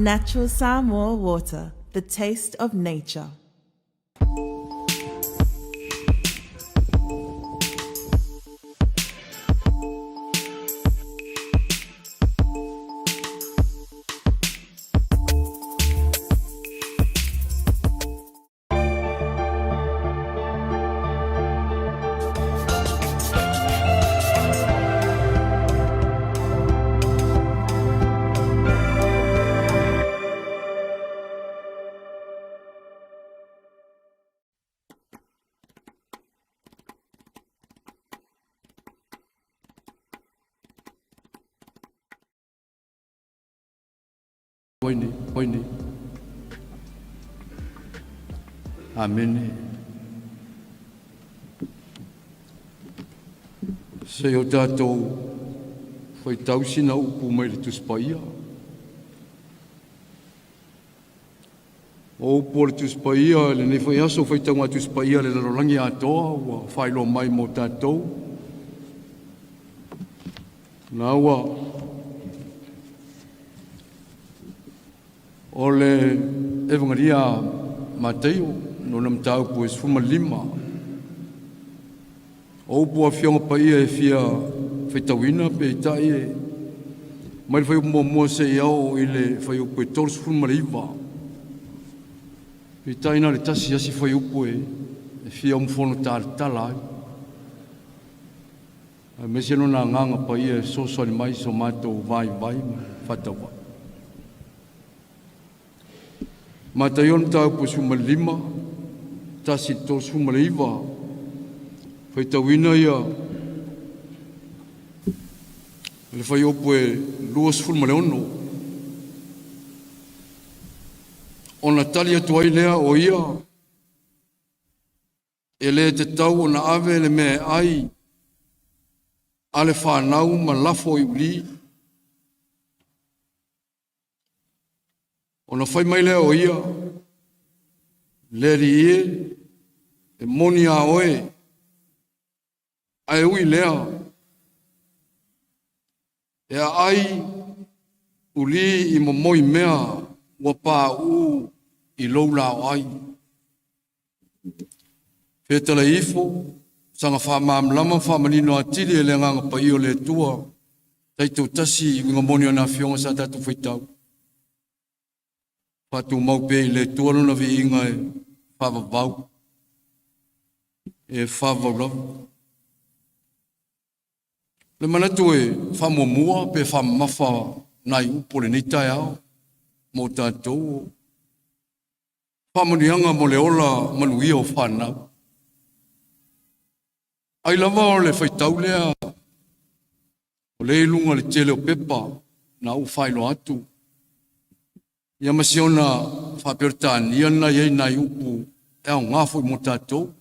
Natural Samoa water, the taste of nature. Koinei, koinei. Amene. Se i o tātou whaitau sina upu mai le Tusi Paia. O upu o le Tusi Paia, lenei foi aso faitauga Tusi Paia le lalolagi atoa ua faailoa mai mo tātou. Na ua o le Evangelia Mateio lona mataupu e 15. O upu a Afioga Paia e fia faitauina peitai e mai le fuaiupu muamua seia oo i le fuaiupu e 39. Peitai na o le tasi lava si fuaiupu e fia umufono talatala ai, aemaise lona Agaga Paia e fesoasoani mai i so matou vaivai ma faatauvaa. Mataio le mataupu 15, 1 i le 39, faitauina ia le fuaiupu e 26. Ona tali atu ai lea o ia, E le tatau ona ave le meaai a le fanau ma lafo i ulī. Ona fai mai lea o ia, Le Alii e, e moni a oe, ae ui lea, e aai ulī i momoi mea ua pauu i lou laoai. Fetalai ifo, saga faamalamalama ma faamanino atili e le Agaga Paia o le Atua, taitoatasi i uiga moni o ana Afioga sa tatou faitau. Faatumau pea i le Atua lona viiga e faavavau, e faavavau lava. Le manatu e faamuamua pe faamamafa nai upu o lenei taeao mo tatou, Faamanuiaga mo le ola manuia o fanau. Ai lava o le faitau lea o lea i luga o le tele o pepa na ou faailoa atu, ia ma si ona faa-Peretania lena e i ai nai upu e aoga foi mo tatou.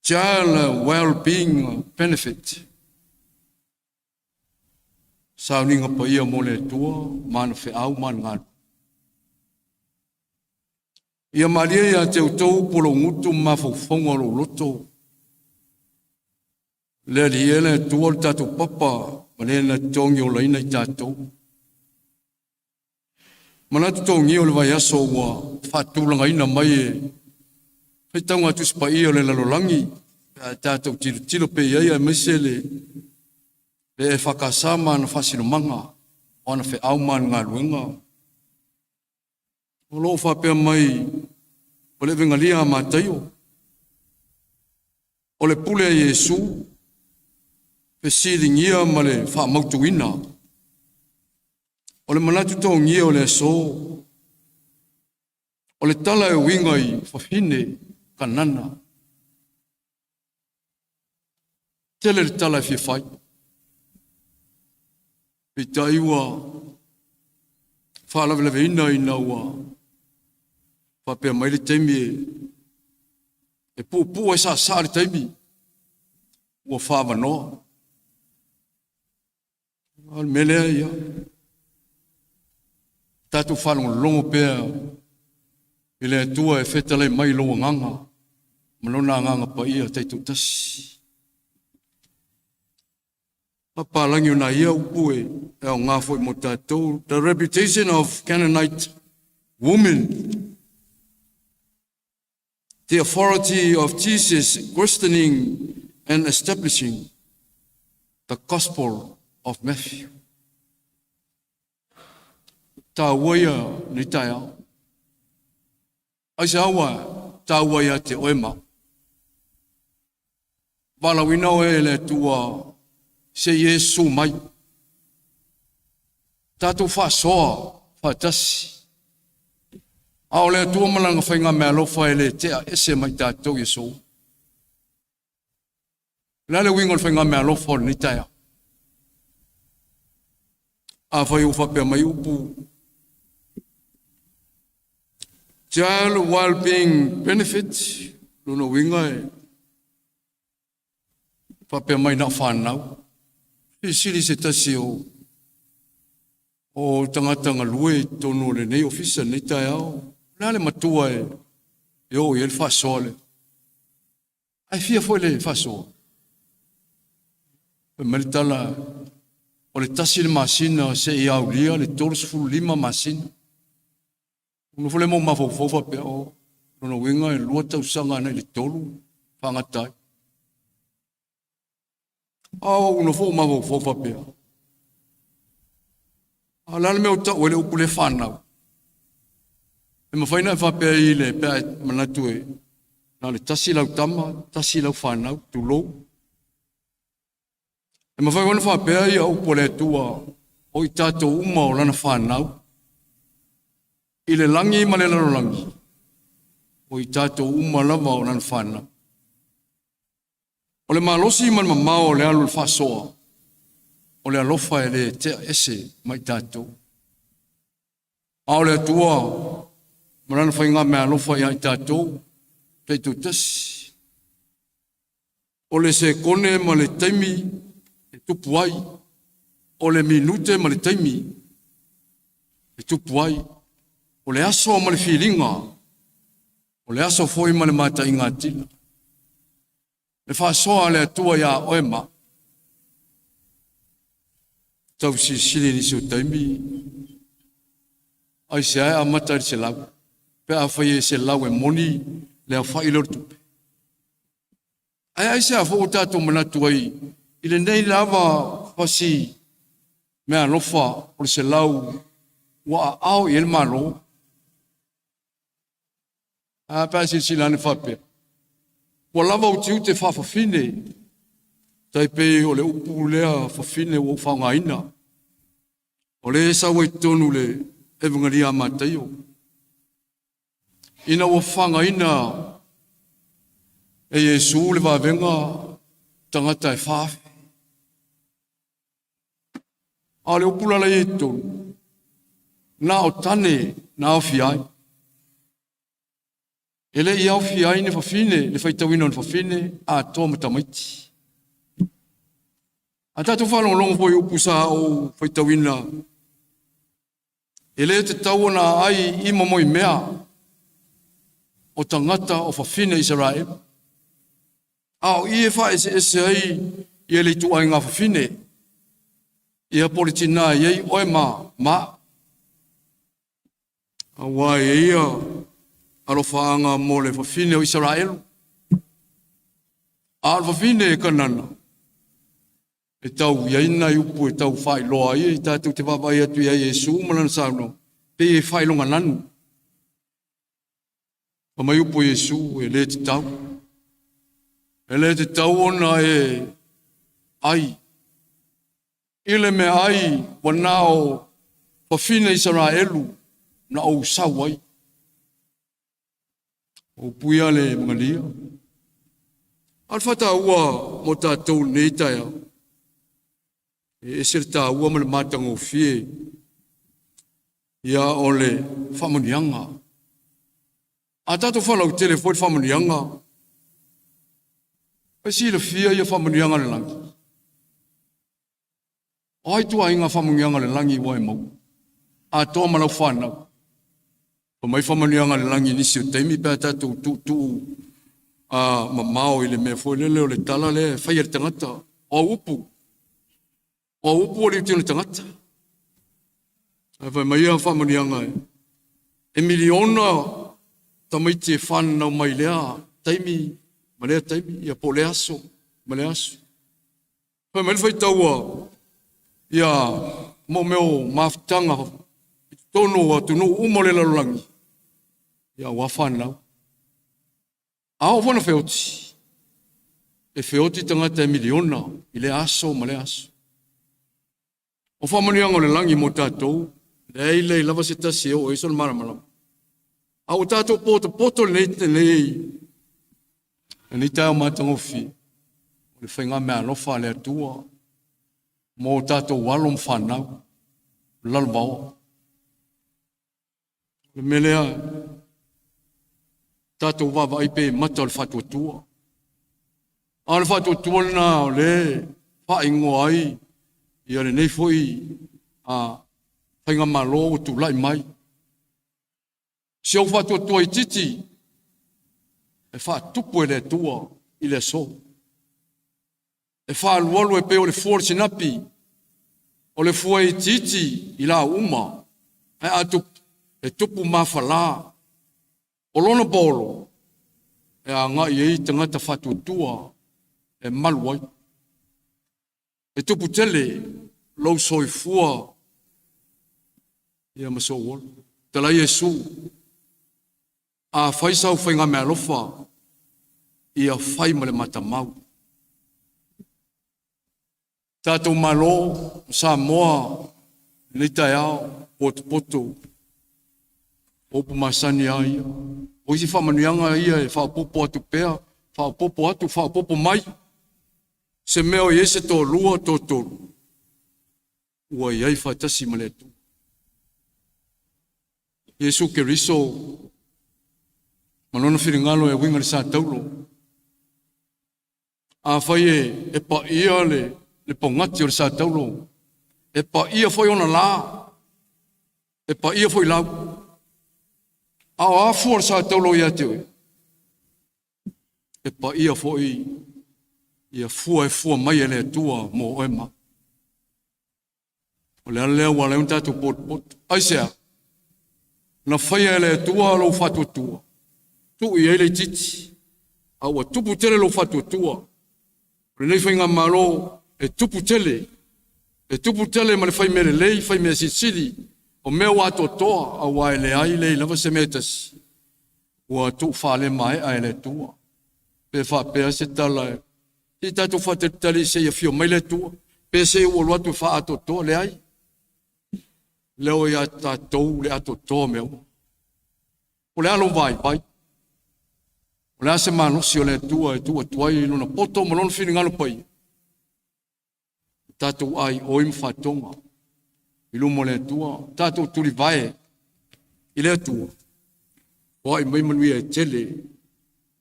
Child Well-being Benefit. Sauniga paia mo le Atua ma ana feau ma ana galuega. Ia malie ia te outou upu o lou gutu ma mafaufauga o lou loto. Le Alii e le Atua o le tatou papa ma le na togi olaina i tatou. Manatu togia o le vaiaso ua faatulagaina mai e faitauga a Tusi Paia o le lalolagi pe a tatou tilotilo pea i ai aemaise le le EFKS ma ana faasinomaga o ana feau ma ana galuega. O lo o faapea mai o le Evegalia a Mataio, o le pule a Iesu, fesiligia ma le faamautuina. O le manatu togia o le aso, o le tala e uiga i fafine Kanana. Tele le tala e fia fai. Peitai ua faalavelaveina ina ua faapea mai le taimi e puupuu ai saasaa le taimi ua faavanoa. O le mea lea ia, tatou faalogologo pea i le Atua e fetalai mai i lou agaga ma lona Agaga Paia taitoatasi. Papalagi o nai ia upu e aoga foi mo tatou. The reputation of Canaanite women. The authority of Jesus questioning and establishing the Gospel of Matthew. Taua ia nei taeao. Aisea ua taua ia te oe ma valaauina oe e le Atua se i e susu mai. Tatou faasoa faatasi. A o le Atua ma lana faigameaalofa e le tea ese mai tatou i aso. O le a le uiga o le faigameaalofa o lenei taeao? Afai ua faapea mai upu, Child well-being benefit, lona uiga e faapea mai na o fanau. Silisili se tasi o tagata galue i totonu o lenei ofisa lenei taeao. O le a le matua e oo i ai le faasoa lea? Ae fia foi le faasoa? Fai mai le tala, o le 1 le masina seia aulia le 35 masina. Ou nofo lea ma ou mafaufau faapea, o lona uiga e 2 tausaga agai le 3 faagata ai. A ou nofo ou mafaufau faapea, a o le a le mea o tau ai le upu lea fanau? E mafai ona e faapea i le pe a e manatu e na o le tasi lau tama, tasi lau fanau, tulou. E mafai foi ona faapea ia upu a le Atua o i tatou uma o lana fanau i le lagi ma le lalolagi, o i tatou uma lava o lana fanau. O le malosi ma le mamao o le alu o le faasoa, o le alofa e le tea ese mai tatou. A o le Atua ma lana faigameaalofa ia i tatou, taitoatasi. O le sekone ma le taimi e tupu ai, o le minute ma le taimi e tupu ai, o le aso ma le filiga, o le aso foi ma le mataiga atila. Le faasoa a le Atua iā oe ma tau silisili i nisi o taimi, aisea e amata ai le 100, pe afai e 100 e moni le aofai lea o le tupe. Ae aisea foi ua tatou manatu ai i lenei lava fasi meaalofa o le 100 ua aao i ai le Malo? A pe a silasila ane faapea, ua lava utiute faafafine, tai pei o le upu lea fafine ua ou faaaogaina, o lea e sau ai totonu le Evagelia a Mataio, ina ua fagaina e Iesu le vavega tagata e 4,000. A o le upu la la i ai i totonu, na o tane na aofia ai. E le i aofia ai ni fafine, le faitauina o ni fafine atoa ma tamaiti. A tatou faalogologo foi i upu sa ou faitauina, e le tatau ona aai i momoimea o tagata o fafine Isaraelu. A o i e faaeseese ai ia le ituaiga fafine, ia po o le tinā e i ai oe ma ma. Aua e i ai ia alofaaga mo le fafine o Isaraelu, a o le fafine e Kanana, e tau i ai nai upu e tau faailoa ai e tatou te vaavaai atu ia Iesu ma lana saunoaga, pei e faailoga nanu. Fai mai upu o Iesu, e le tatau. E le tatau ona e ai i le meaai ua na o fafine Isaraelu na ou sau ai. O upu ia a le Magalia. A o le faataua mo tatou i lenei taeao, e ese le taua ma le matagofie ia o le faamanuiaga. A tatou faalautele foi le faamanuiaga, e silafia ia faamanuiaga a le lagi. O ai ituaiga faamanuiaga a le lagi ua e maua? Atoa ma lau fanau. Fai mai faamanuiaga a le lagi i nisi o taimi pe a tatou tuutuu mamao i le mea foi lele o le tala lea e fai e le tagata, o au upu. O a upu ua liutio le tagata. Ae fai mai ia faamanuiaga e, e miliona tamaiti e whanau mai lea taimi ma lea taimi, ia po lea aso ma lea aso. Fai mai le faitaua ia mo mea o mafutaga i totonu o atunuu uma o le lalolagi, ia ua whanau. A oo foi na feoti, e feoti tagata e miliona i lea aso ma lea aso. O faamanuiaga o le lagi mo tatou, leai leai lava se tasi e oo ai sona malamalama. A ua tatou potopoto lenei lenei lenei taeao matagofie, o le faigameaalofa a le Atua mo tatou alo ma fanau lalovaoa. O le mea lea, tatou vaavaai pea i mata o le faatuatua. A o le faatuatua lena o le faaigoa ai ia lenei foi a faigamalo ua tulai mai. Si ou faatuatua itiiti e faatupu e le Atua i le aso. E faalualu e pei o le fua o le sinapi, o le fua e itiiti i lau uma, ae a tupu, e tupu mafala. O lona paolo e agai ai tagata faatuatua e malu ai. E tupu tele lou soifua ia ma sou ola. Talai Iesu, a fai sau faigameaalofa, ia fai ma le matamau. Tatou Malo o Samoa, lenei taeao, potopoto, o upu masani lava ia. O isi faamanuiaga ia e faaopoopo atu pea, faaopoopo atu, faaopoopo mai. Se mea o i ai se toalua, toatolu, ua i ai faatasi ma le Atua. Iesu Keriso ma lona finagalo e uiga i le sa taulo. Afai e, e paia le, le pogati o le sa taulo, e paia foi ona la, e paia foi lau. A o a fua o le sa taulo ia te oe, e paia foi ia fua e fua mai e le Atua mo oe ma. O le ala lea ua ala ai ona tatou potopoto. Aisea? Na faia e le Atua lou faatuatua, tuu i ai le itiiti, a ua tupu tele lou faatuatua. O lenei faigamalo e tupu tele, e tupu tele ma le fai mea lelei, fai mea silisili, o mea ua atoatoa, aua e leai leai lava se mea e tasi ua tuu faalemaea e le Atua. Pe faapea se tala, se i tatou faatalitali se i afio mai le Atua, pe se i ua alu atu e faaatoatoa, leai. Lea ua ia tatou le atoatoa o mea uma. O le a lou vaivai? O le a se malosi o le Atua e tuu atu ai i lona poto ma lona finagalo paia? Tatou aioi ma faatoga i luma o le Atua, tatou tulivae i le Atua, foai mai manuia e tele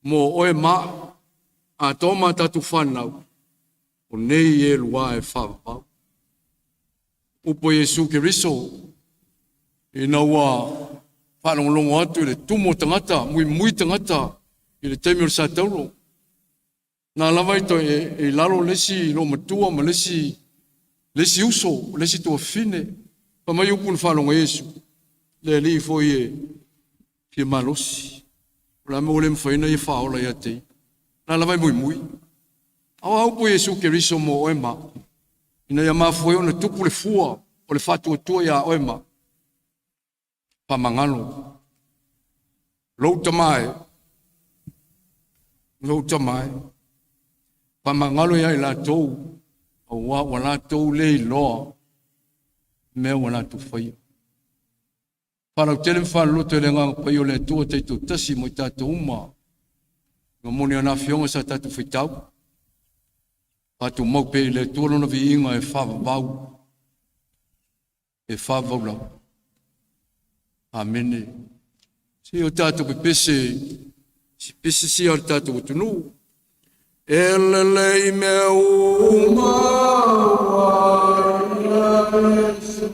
mo oe ma atoa ma tatou fanau, o nei e lua e faavavau. Upu a Iesu Keriso, ina ua faalogologo atu i le tumu o tagata, muimui tagata i le taimi o le sa taulo, na lava i, to, e, e i lalo le isi loomatua ma le isi, le isi uso, le isi tuafafine. Fai mai upu na faalogo Iesu, le alii foi e fia malosi. O le a mea ua le mafai ona ia faaola ia te ia. Na lava e muimui. A o a upu Iesu Keriso mo oe ma ina ia mafua ai ona tupu le fua o le faatuatua iā oe ma faamagalo. Lou tama e, lou tama e, faamagalo ia i latou, aua ua latou le iloa mea ua latou faia. Faalautele ma faaloloto e le Agaga Paia o le Atua taitoatasi mo i tatou uma, ma moni ana afioga sa tatou faitau. Faatumau pea i le Atua lona viiga e faavavau, e faavavau lava. Amene. Se o tatou pepese, si pese sia o le tatou atunuu. E lelei mea uma ua ia Iesu.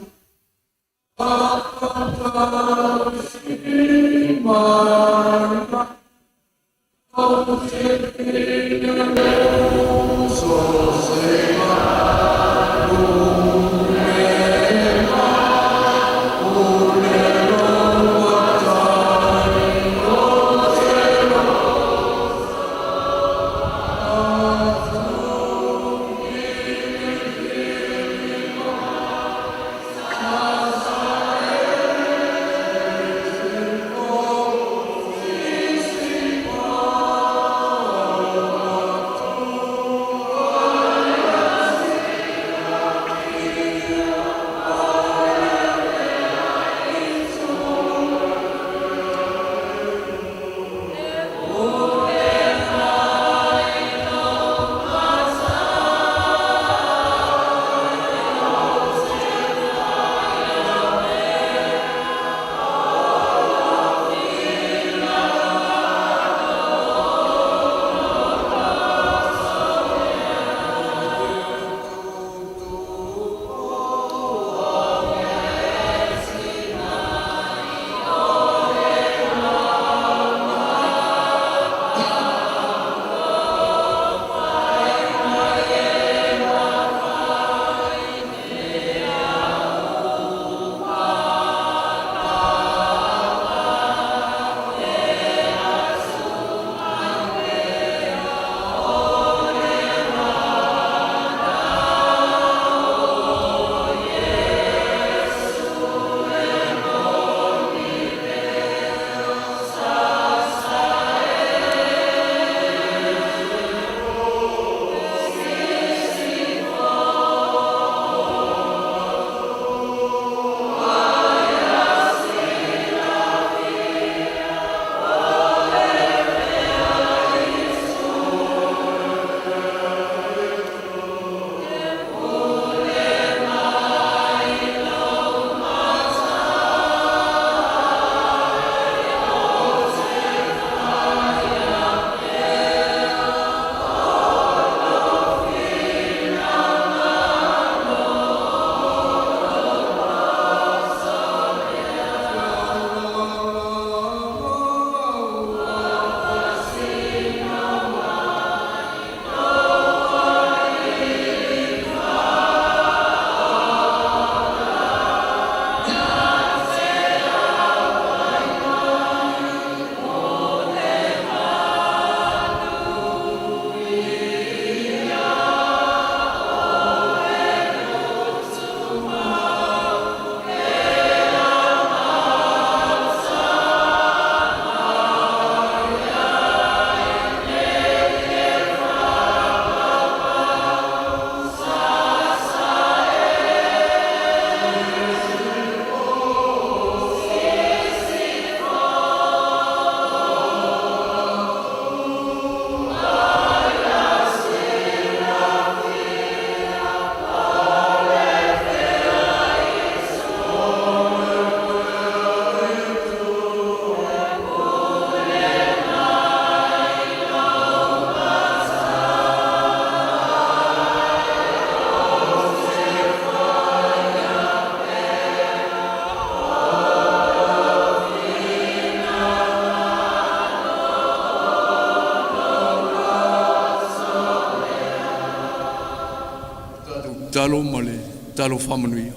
tatalo ma le tatalo faamanuia.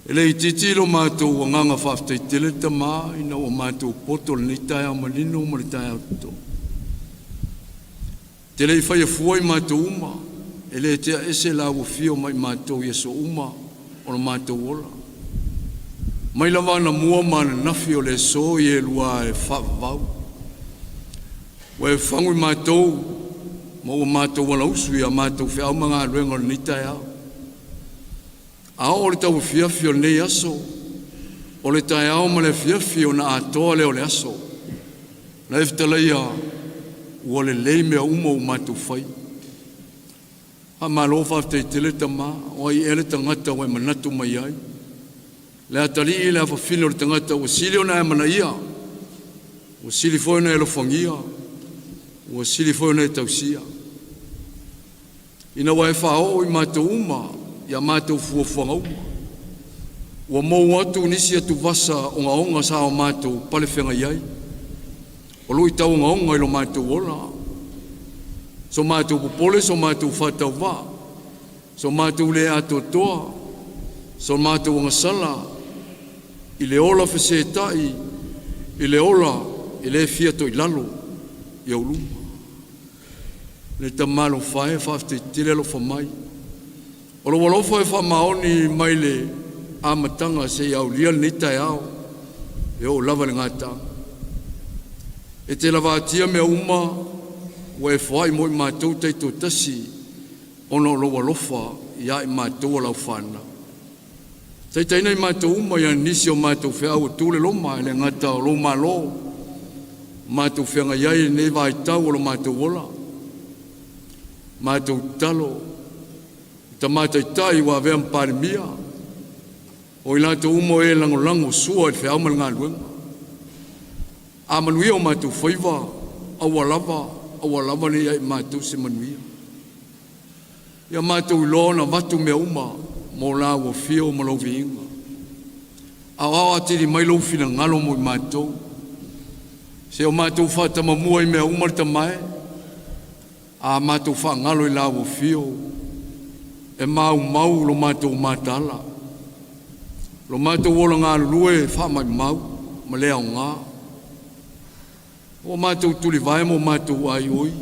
E le itiiti lo matou agaga faafetai tele Tamā ina ua matou poto i lenei taeao manino ma le taeao toto. Te le i faia fua i matou uma, e le tea ese la ua fio mai matou i aso uma o lo matou ola. Mai lava anamua ma ananafi o le aso i elua e faavavau. Ua e fafagu i matou ma ua matou alausu ia matou feau ma galuega o lenei taeao. A oo i le tauafiafi o lenei aso, o le taeao ma le afiafi ona atoa lea o le aso. Na e fetalaia ua lelei mea uma ua matou fai. Faamalo faafetai tele Tamā, o ai ea le tagata ua e manatu mai ai, le atalii le afafine o le tagata ua sili ona e amanaia, ua sili foi ona e alofagia, ua sili foi ona e tausia. Ina ua e faaoo i matou uma ia matou fuafuaga uma, ua mou atu nisi atuvasa ogaoga sa o matou palefeagai ai, o luitau ogaoga i lo matou ola, so matou popole, so matou faatauvaa, so matou le atoatoa, so matou agasala i le ola feseta'i, i le ola e le fia toilalo i ou luma. Le Tamā alofa e, faafetai tele alofa mai. O lou alofa e faamaoni mai le amataga seia aulia lenei taeao e oo lava i le gataaga. E te lavatia mea uma ua e foai mo i matou taitoatasi ona o lou alofa ia i matou o lau fanau. Taitaiina i matou uma ia nisi o matou feau e tu le loma e le gata o lou malo, matou feagai ai i lenei vaitau o lo matou ola, matou tatalo i tama taitai ua avea ma Palemia, o i latou uma o e lagolago sua i le feau ma le galuega. A manuia o matou faiva, aua lava, aua lava ne i ia i matou se manuia. Ia matou iloa ona avatu mea uma mo la ua afio ma lou viiga. Aoao atili mai lou finagalo mo i matou. Se o matou faatamamua i mea uma le tamae, a matou faagalo i la ua afio, e maumau lo matou mataala, lo matou ola galulue faamaumau ma le aoga. Ua matou tulivae ma o matou aioi,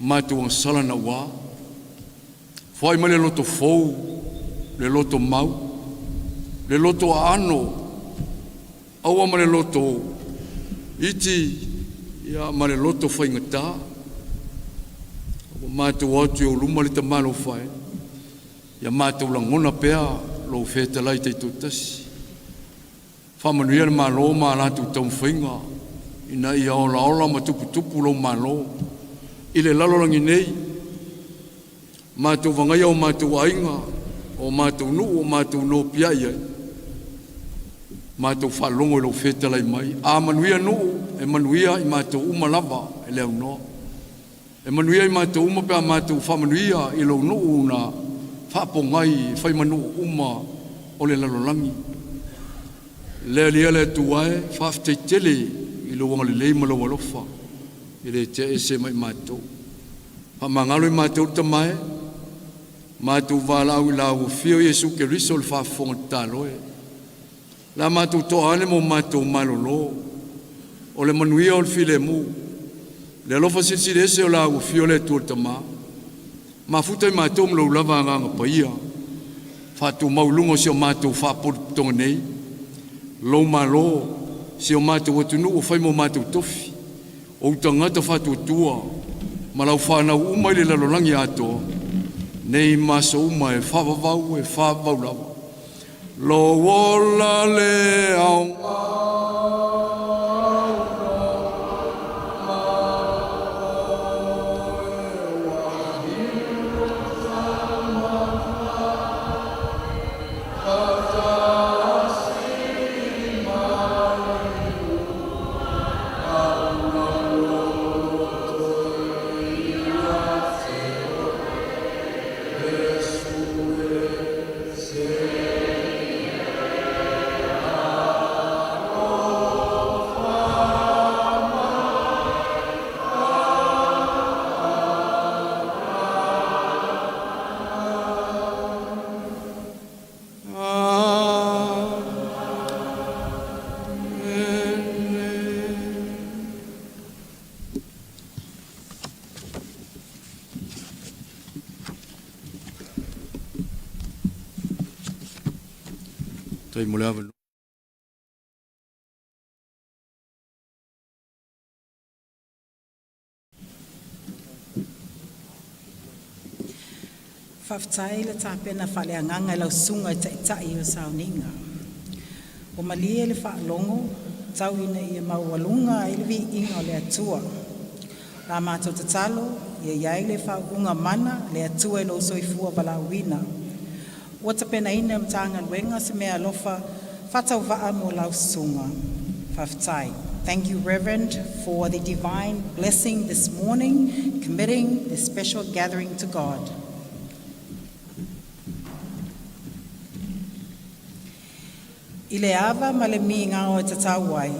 matou agasala naua. Foai mai le loto fou, le loto mau, le loto aano, aua ma le loto iti ia ma le loto faigata. Ua matou atu i ou luma le tamalofa e, ia matou lagona pea lou fetalai taitoatasi. Faamanuia le Malo ma a latou taumafaiga ina ia olaola ma tuputupu lou malo i le lalolagi nei, matou vagaia o matou aiga, o matou nuu, o matou nopiai ai, matou faalogo i lou fetalai mai. A manuia nuu, e manuia i matou uma lava e le aunoa. E manuia i matou uma pe a matou faamanuia i lou nuu na faapogai e fai ma nuu uma o le lalolagi. Le Alii e le Atua e, faafetai tele i lou agalelei ma lou alofa e le tea ese mai matou. Faamagalo i matou le tamae, matou valaau i la ua fio Iesu Keriso le faafofoga tatalo e. La matou toa ane mo matou malolo, o le manuia o le filemu, le alofa silisili ese o la ua fio le Atua le Tamā. Mafuta i matou ma lou lava agaga paia, faatumau i luga o si o matou faapotopotoga nei, lou malo, si o matou atunuu o fai ma o matou tofi, o ou tagata faatuatua, ma lau fanau uma i le lalolagi atoa, nei ma aso uma e faavavau e faavavau lava. Lou ola le aoga. Faafetai mo le avanoa. Faafetai le tapena faaleagaga i lau susuga i le Taitai o le Sauniga. Ua malie le faalogo tau ina ia maualuga ai le viiga o le Atua. O la matou tatalo ia iai le faauuga mana a le Atua i lou soifua valaauina. Ua tapenaina e le Matagaluega se meaalofa faatauvaa mo lau susuga. Faafetai. Thank you, Reverend, for the divine blessing this morning, committing this special gathering to God. I le ava ma le migao e tatau ai,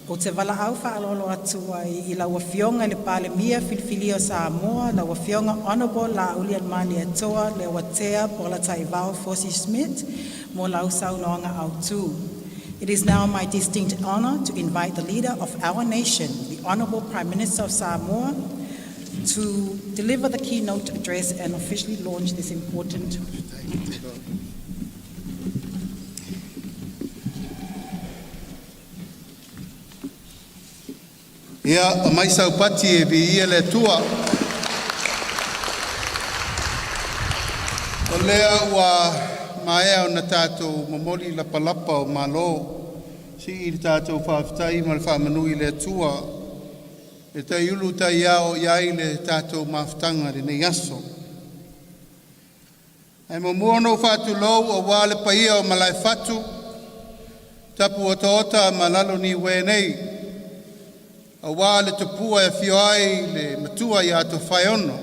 ou te valaau faaaloalo atu ai i lau Afioga i le Palemia Filifilia o Samoa, lau Afioga Honorable Laaulialemalietoa Leuatea Polataivao Fosi Smith, mo lau saunoaga autu. It is now my distinct honor to invite the leader of our nation, the Honorable Prime Minister of Samoa, to deliver the keynote address and officially launch this important Ia aumai sau pati e viia le Atua. O lea ua maea ona tatou momoli lapalapa o malo, sii le tatou faafetai ma le faamanu i le Atua e taiulu taiao i ai le tatou mafutaga i lenei aso. Ae muamua ona ou faatulou aua le paia o Malaefatu, tapu otaota ma lalo ni uē nei, aua le tupua e afio ai le matua ia Tofaeono,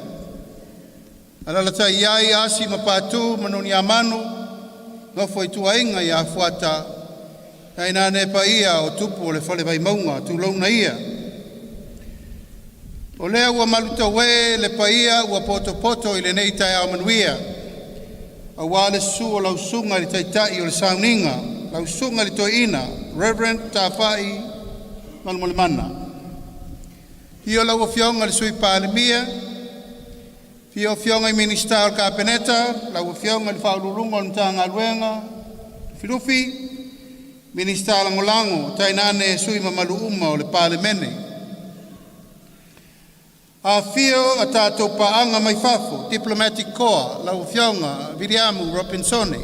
alaalatai ai Asi ma Patu ma Noniamanu, nofo a ituaiga ia Fuata, tainane paia o tupu o le Fale Vaimauga, tulouna ia. O lea ua malutaue le paia ua potopoto i lenei taeao manuia, aua le susu o lau Susuga i le Taitai o le Sauniga, lau Susuga i le Toeaina Reverend Tafai Malumalemana. Afio lau Afioga i le Sui Palemia, afifio afioga i Minisita o le Kapeneta, lau Afioga i le Faauluuluga o le Matagaluega Lufilufi, Minisita Lagolago, tainane sui usufono mamalu uma o le Palemene. Afifio a tatou paaga mai fafo, Diplomatic Corps, lau Afioga Viliamu Ropinsone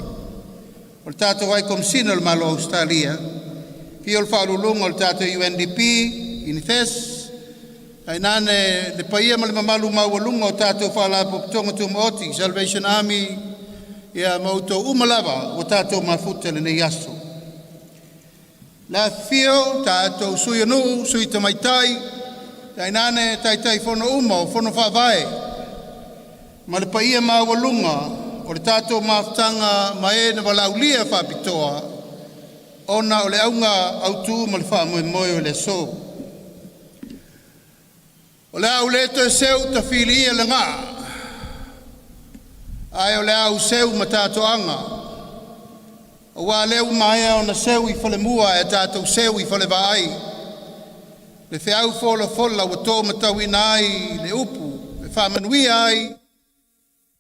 o le tatou High Komesina o le Malo o Ausetalia, afio le Faauluuluga o le tatou UNDP, UNIFES, tainane le paia ma le mamalu maualuga o tatou Faalapotopotoga Tumaoti, Salvation Army ia ma outou uma lava ua tatou mafuta i lenei aso. Le afifio o tatou Sui o Nuu, Sui Tamaitai, tainane Taitaifono uma o Fono Faavae ma le paia maualuga o le tatou mafutaga ma e na valaaulia faapitoa ona o le auga autu ma le faamoemoe o le aso. O le a ou le toe seu tafiliia le gaa, ae o le a ou seu ma ta toaga, aua o lea ua maea ona seu i falemua ae tatou seu i falevaai le feau folafola ua to matauina ai le upu e faamanuia ai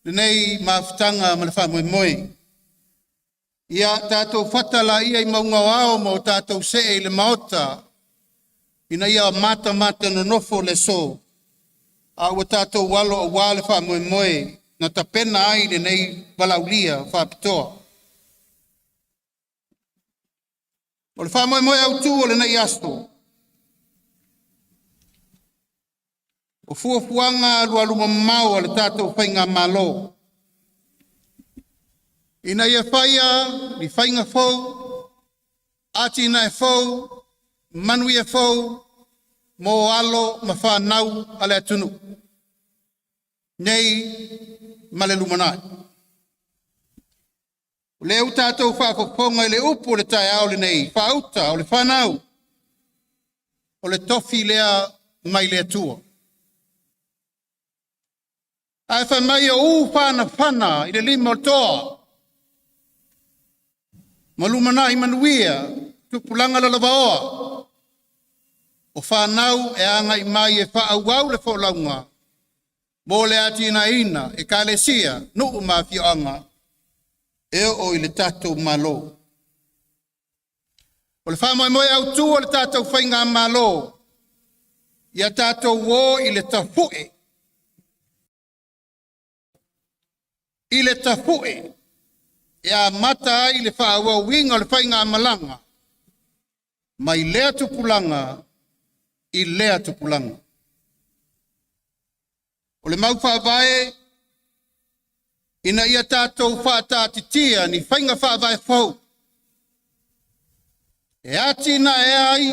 lenei mafutaga ma le faamoemoe. Ia tatou fata laia i mauga o ao ma o tatou see i le maota ina ia matamata nonofo le aso, a ua tatou alo aua le faamoemoe na tapena ai lenei valaaulia faapitoa. O le faamoemoe autu o lenei aso, o fuafuaga alualumamao a le tatou faigamalo ina ia faia ni faiga fou, atinae fou, manuia fou mo alo ma fanau a le atunuu nei ma le lumanai. O lea ua tatou faafofoga i le upu o le taeao lenei, faauta o le fanau, o le tofi lea mai le Atua. Ae fai mai o u fanafana i le lima o le toa, ma lumanai manuia tupulaga lalovaoa, o fanau e agai mai e faaauau le folauga mo le atinaeina ekalesia, nuu ma afioaga e oo i le tatou Malo. O le faamoemoe autu o le tatou faigamalo, ia tatou o i le tafu'e, i le tafu'e e amata ai le faaauauina o le faigamalaga mai lea tupulaga i lea tupulaga. O le mau faavae ina ia tatou faataatitia ni faiga faavae fou e atinae ai,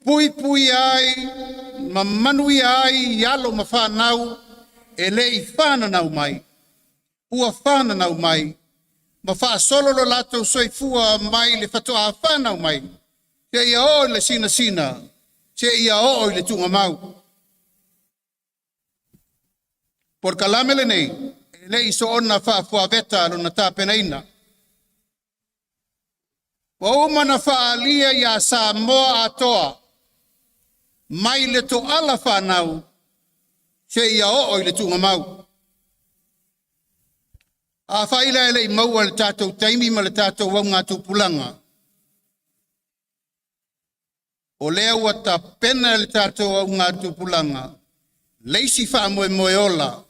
puipuia ai ma manuia ai alo ma fanau e le i fananau mai, ua fananau mai, ma faasolo lo latou soifua mai le faatoa fanau mai seia oo i le sinasina, seia oo i le tugamau. Polokalame lenei e le i soona faafuaveta lona tapenaina. Ua uma ona faaalia ia Samoa atoa mai le toala fanau seia oo i le tugamau. Afai la e le i maua i le tatou taimi ma le tatou augatupulaga, o lea ua tapena e le tatou augatupulaga le isi faamoemoe ola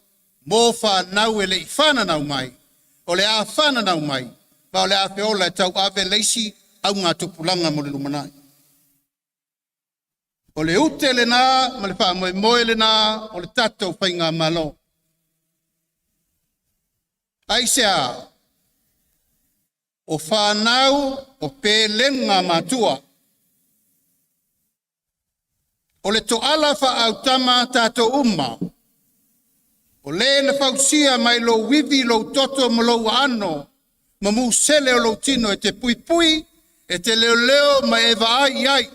mo fanau e le i fananau mai, o le a fananau mai, ma o le a feola e tauave le isi augatupulaga mo le lumanai. O le ute lena ma le faamoemoe lena o le tatou faigamalo. Aisea? O fanau o pelega matua. O le toala faaautama tatou uma. O le na fausia mai lou ivi, lou toto ma lou aano ma musele o lou tino e te puipui, e te leoleo ma e vaai i ai,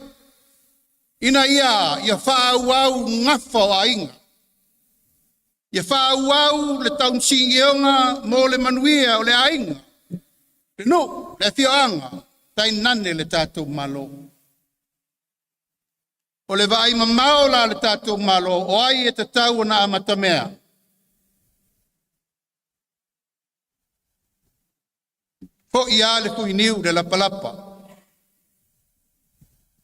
ina ia faaauau gafa o aiga, ia faaauau le tausiga mo le manuia o le aiga, le nuu, le afioaga, tainane le tatou Malo. O le vaai mamao la a le tatou Malo, o ai e tatau ona amatamea? Fo'i a le fuiniu i le lapalapa,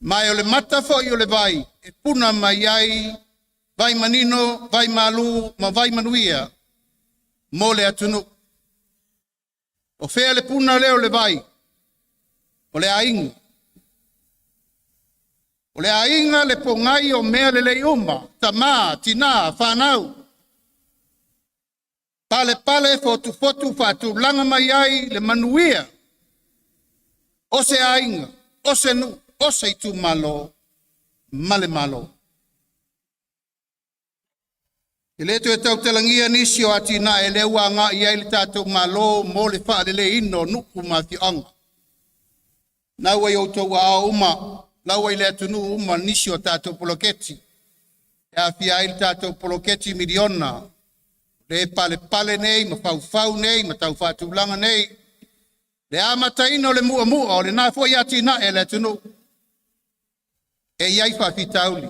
ma o le mata foi o le vai e puna mai ai vai manino, vai malu ma vai manuia mo le atunuu. O fea le puna lea o le vai? O le aiga. O le aiga le pogai o mea lelei uma, tamā, tinā, fanau. Palepale fotufotu faatulaga mai ai le manuia o se aiga, o se nuu, o se itumalo ma le Malo. E le toe tautalagia nisi o atinae lea ua agai i ai le tatou Malo mo le faaleleiina o nuu ma afioaga. Na ua i outou aao uma, la ua i le atunuu uma nisi o tatou poloketi. E aofia ai le tatou poloketi miliona, le palepale nei ma faufau nei ma tau faatulaga nei, le amataina o le muamua o lena foi atinae a le atunuu. E i ai faafitauli,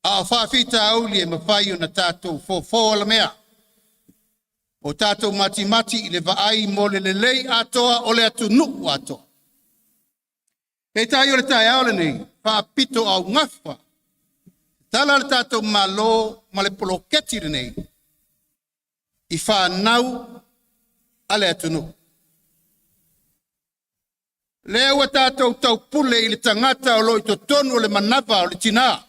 a o faafitauli e mafai ona tatou fofo alamea, o tatou matimati i le vaai mo le lelei atoa o le atunuu atoa. Peitai o le taeao lenei, faapito augafa, tala le tatou Malo ma le poloketi lenei i fanau a le atunuu. Lea ua tatou taupule i le tagata o lo o i totonu o le manava o le tinā.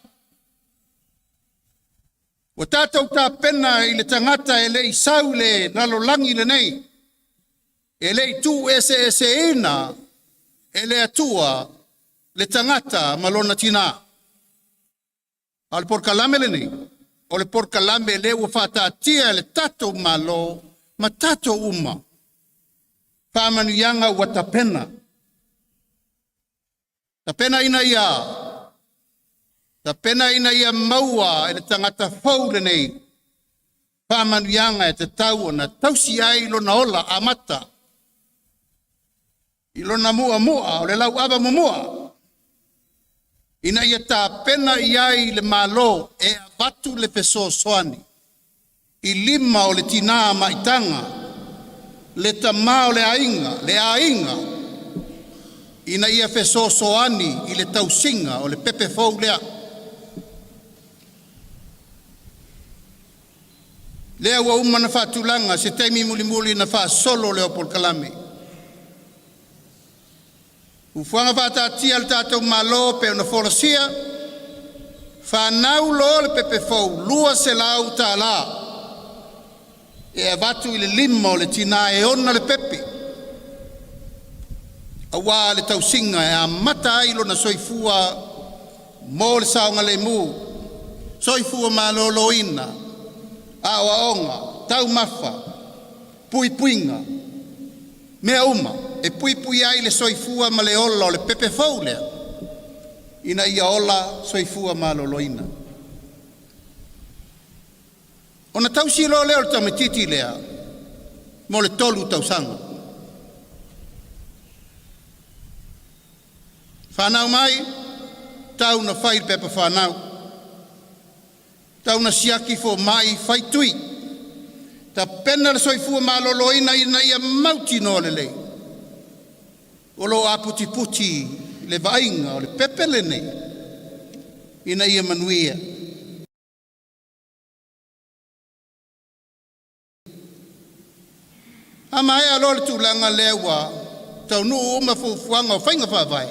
Ua tatou tapena i le tagata e le i sau i le lalolagi lenei, e le i tuueseeseina e le Atua le tagata ma lona tinā. A o le polokalame lenei, o le polokalame lea ua faataatia e le tatou Malo ma tatou uma, faamanuiaga ua tapena. Tapena ina ia maua e le tagata fou lenei faamanuiaga e tatau ona tausi ai lona ola amata i lona muamua o le lauava muamua ina ia tapena i ai le Malo e avatu le fesoasoani i lima o le tinā maitaga, le tamā o le aiga, le aiga. Ina ia fesoasoani i le tausiga o le pepe fou lea. Lea ua uma ona faatulaga se taimi mulimuli na faasolo lea o polokalame. Fuafuaga faataatia a le tatou Malo e pei ona folasia, fanau loa le pepe fou $200 e avatu i le lima o le tina e ona le pepe aua le tausiga e amata ai lona soifua mo le saogalemu, soifua maloloina, aoaoga, taumafa, puipuiga, mea uma e puipui ai le soifua ma le ola o le pepe fou lea ina ia ola soifua maloloina. Ona tausi loa lea o le tamaitiiti lea mo le 3 tausaga. Fanau mai, tau ina fai le pepa fanau, tau ina siaki fomai, fai tui, tapena le soifua maloloina ina ia mautinoa lelei o lo o aputiputi le vaaiga o le pepe lenei ina ia manuia. A maea loa le tulaga lea ua taunuu uma fuafuaga o faiga faavae,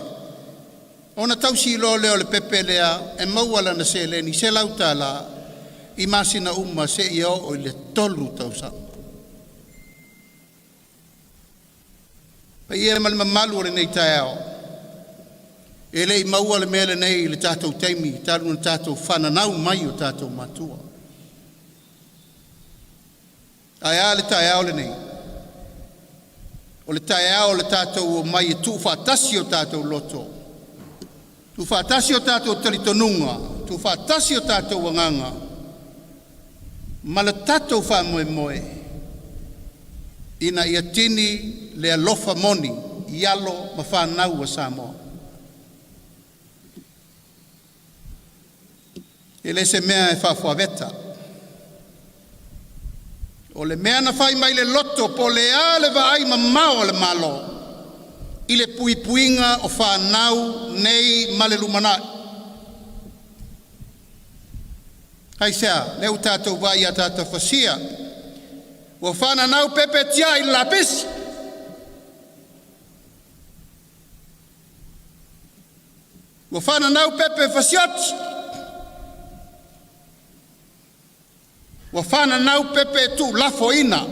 ona tausi loa lea o le pepe lea e maua lana seleni $100 i masina uma seia oo i le 3 tausaga. Paia ma le mamalu o lenei taeao, e le i maua le mea lenei i le tatou taimi talu ona tatou fananau mai o tatou matua. Ae a le taeao lenei? O le taeao o le tatou omai e tuufaatasi o tatou loto, tuufaatasi o tatou talitonuga, tuufaatasi o tatou agaga ma le tatou faamoemoe ina ia tini le alofa moni i alo ma fanau a Samoa. E le se mea e faafuaveta, o le mea na fai mai le loto, po o le a le vaaimamao a le Malo i le puipuiga o fanau nei ma le lumanai. Aisea? Lea ua tatou vaai i ataata fasilia ua fananau pepe tiai i le lapisi. Ua fananau pepe fasioti. Ua fananau pepe tuulafoaina.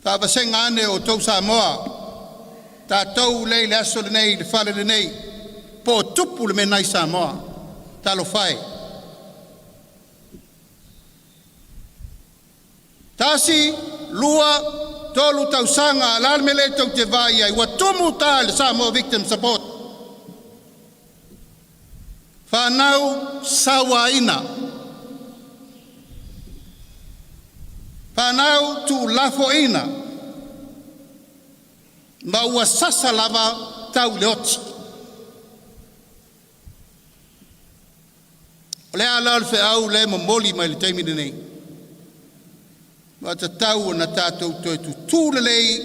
Faavasega ane outou Samoa, tatou lea i le aso lenei i le fale lenei, po o tupu le mea lena i Samoa. Talofa e! Tasi, lua, tolu tausaga, o le a le mea lea tou te vaai ai? Ua tumu uta i le Samoa Victim Support, fanau sauaina, fanau tuulafoaina, ma ua sasa lava tau i le oti. O le a la le feau lea e momoli mai i le taimi lenei? Ua tatau ona tatou toe tutu lelei,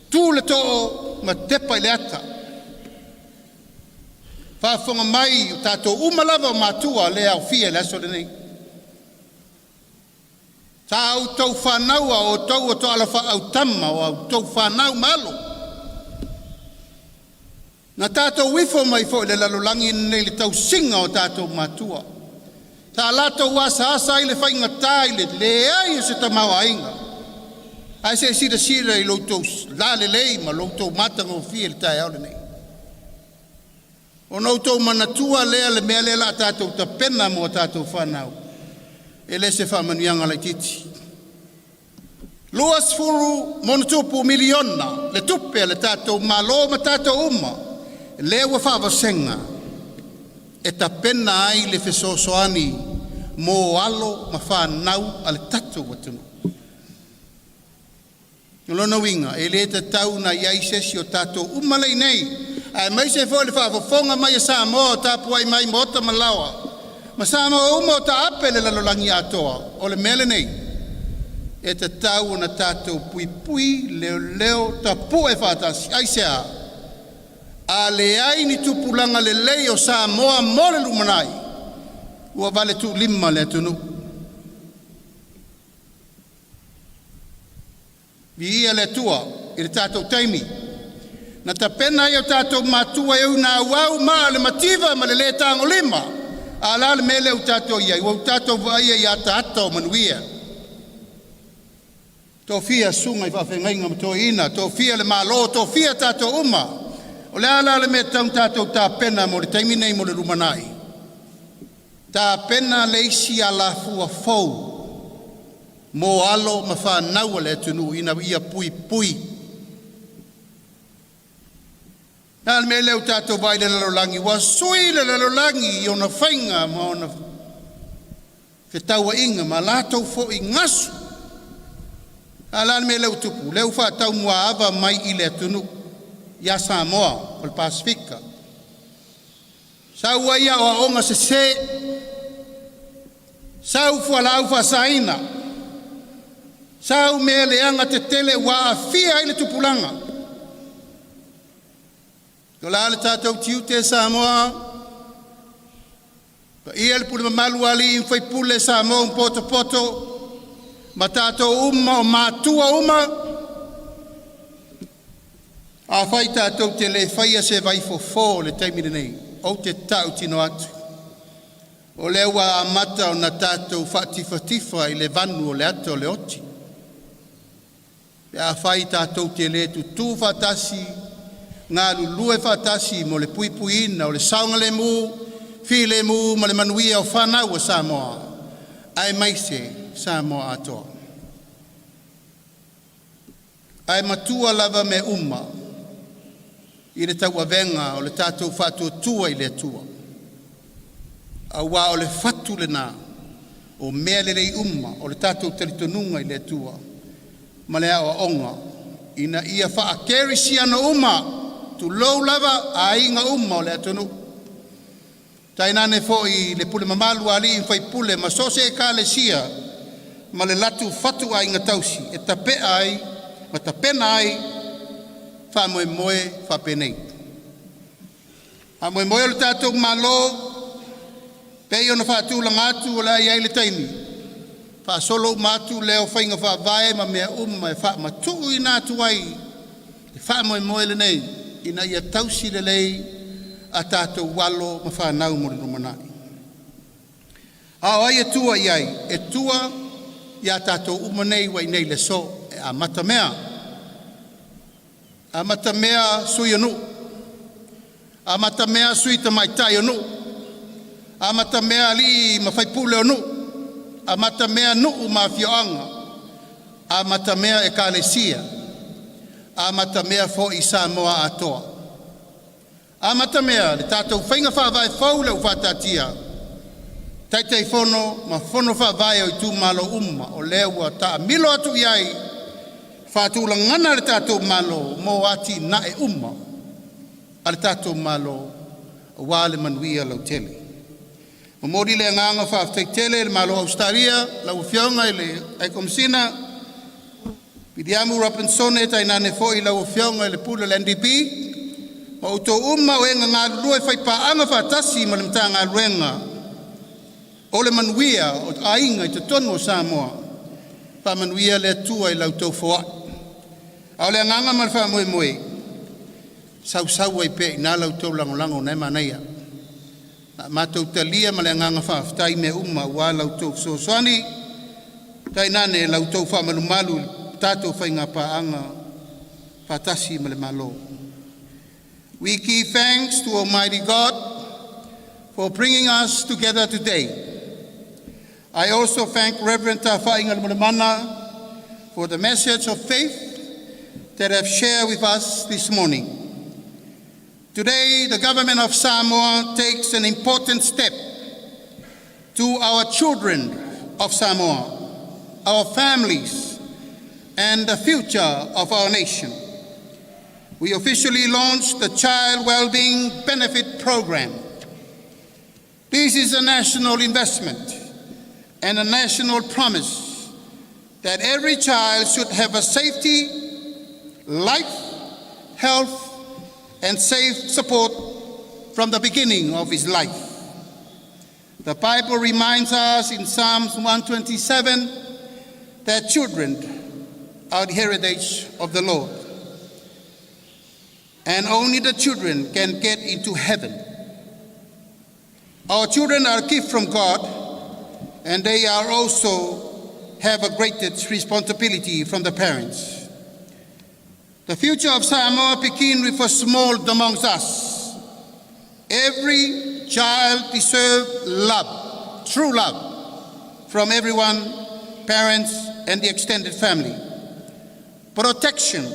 tu le too ma tepa i le ata, faafofoga mai o tatou uma lava o matua le aofia i le aso lenei. Sa outou fanaua o outou o tooala faautama o a outou fanau ma alo. Na tatou ifo mai foi i le lalolagi lenei i le tausiga o tatou matua. Sa latou asaasa ai le faigata i le leai o se tamaoaiga. Ae se i silasila i lo outou lalelei ma lo outou matagofie i le taeao lenei. Ona outou manatua lea le mea lea o le a tatou tapena mo a tatou fanau, e le o se faamanuiaga laitiiti. $20+ miliona le tupe a le tatou Malo ma tatou uma lea ua faavasega e tapena ai le fesoasoani mo alo ma fanau a le tatou atunuu. O lona uiga e le tatau ona i ai se isi o tatou uma lea e i inei aemaise foi le faafofoga mai a Samoa o tapuai mai i maota ma laoa ma Samoa uma o taape i le lalolagi atoa. O le mea lenei E tatau ona tatou puipui, leoleo, tapu'e faatasi. Aisea? A leai ni tupulaga lelei o Samoa mo le lumanai, ua valetuulima le atunuu. Viia le Atua i le tatou taimi na tapena ai e o tatou matua e ui ina auau maa o le mativa ma le le tagolima, a o le a le mea lea ua tatou i ai? Ua tatou vaaia i ataata o manuia. Tofia susuga i faafeagaiga ma toeaiina, tofia le Malo, tofia tatou uma. O le a la le mea e tatau ona tatou tapena mo le taimi nei mo le lumanai? Tapena le isi alafua fou mo alo ma fanau a le atunuu ina ia puipui. O le a le mea lea ua tatou vaai i le lalolagi ua sui le lalolagi i ona faiga ma ona fetauaiga ma latou foi gasu. A o le a le mea lea ua tupu? O lea ua faataumuaava mai i le atunuu ia Samoa o le Pasefika, sau ai aoaoga sese, sau fualaau faasaina, sau mea leaga tetele ua aafia ai le tupulaga. O le a le tatou tiute Samoa? Paia i le pule mamalu a alii ma faipule o Samoa ua potopoto ma tatou uma o matua uma, afai tatou te le faia se vaifofo i le taimi lenei, ou te tautino atu, o lea ua amata ona tatou faatifatitfa i le vanu o le ata o le oti. Pe afai tatou te le tutu faatasi, galulue faatasi mo le puipuiina o le saogalemu, filemu ma le manuia o fanau a Samoa aemaise Samoa atoa. Ae matua lava mea uma i le tauavega o le tatou faatuatua i le Atua, aua o le fatu lena o mea lelei uma, o le tatou talitonuga i le Atua ma le aoaoga ina ia faakerisiano uma, tulou lava aiga uma o le atunuu, tainane foi le pule mamalu a alii ma faipule ma so o se ekalesia ma le latou fatuaiga tausi e tape'a ai ma tapena ai faamoemoe faapenei. Faamoemoe o le tatou Malo pei ona faatulaga atu o le a i ai le taimi faasolo uma atu lea o faiga faavae ma mea uma e faamatuuina atu ai le faamoemoe lenei ina ia tausi lelei a tatou alo ma fanau mo le lumanai. A o ai e tua i ai? E tua ia tatou uma nei ua i inei i le aso e amatamea, amatamea Sui o Nuu, amatamea Sui Tamaitai o Nuu, amatamea alii ma faipule o Nuu, amatamea Nuu ma Afioaga, amatamea Ekalesia, amatamea foi Samoa atoa. Amatamea le tatou faiga faavae fou lea ua faataatia, Taitaifono ma Fono Faavae o Itumalo uma o lea ua taamilo atu i ai faatulagana le tatou Malo mo atinae uma a le tatou Malo aua le manuia lautele. Momoli le agaga faafetai tele i le Malo o Ausetalia, lau Afioga i le High Komesina Viliamu Ropinsone tainane foi lau Afioga i le Pule o le NDP ma outou uma o e na galulue faipaaga faatasi ma le Matagaluega o le Manuia o Aiga i totonu o Samoa. Faamanuia le Atua i la outou foai. A o le agaga ma le faamoemoe, sausau ai pea i ina la outou lagolago o lena e manaia. O le a matou talia ma le agaga faafetai mea uma aua la outou fesoasoani, tainane la outou faamalumalu i le tatou faiga paaga faatasi ma le Malo. We give thanks to Almighty God for bringing us together today. I also thank Reverend Tafaigalemolemana for the message of faith that have shared with us this morning. Today, the government of Samoa takes an important step to our children of Samoa, our families, and the future of our nation. We officially launched the Child Wellbeing Benefit Program. This is a national investment and a national promise that every child should have a safety, life, health, and safe support from the beginning of his life. The Bible reminds us in Psalms 127 that children are the heritage of the Lord, and only the children can get into heaven. Our children are a gift from God, and they are also have a great responsibility from the parents. The future of Samoa begins with a small amongst us. Every child deserves love, true love, from everyone, parents and the extended family. Protection,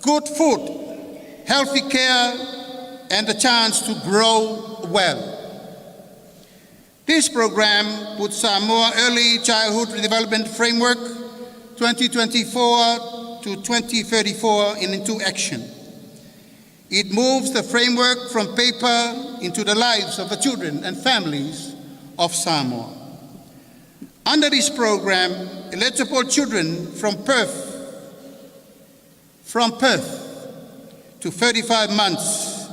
good food, healthy care, and the chance to grow well. This program puts Samoa Early Childhood Development Framework 2024 to 2034 into action. It moves the framework from paper into the lives of the children and families of Samoa. Under this program, eligible children from Perth to 35 months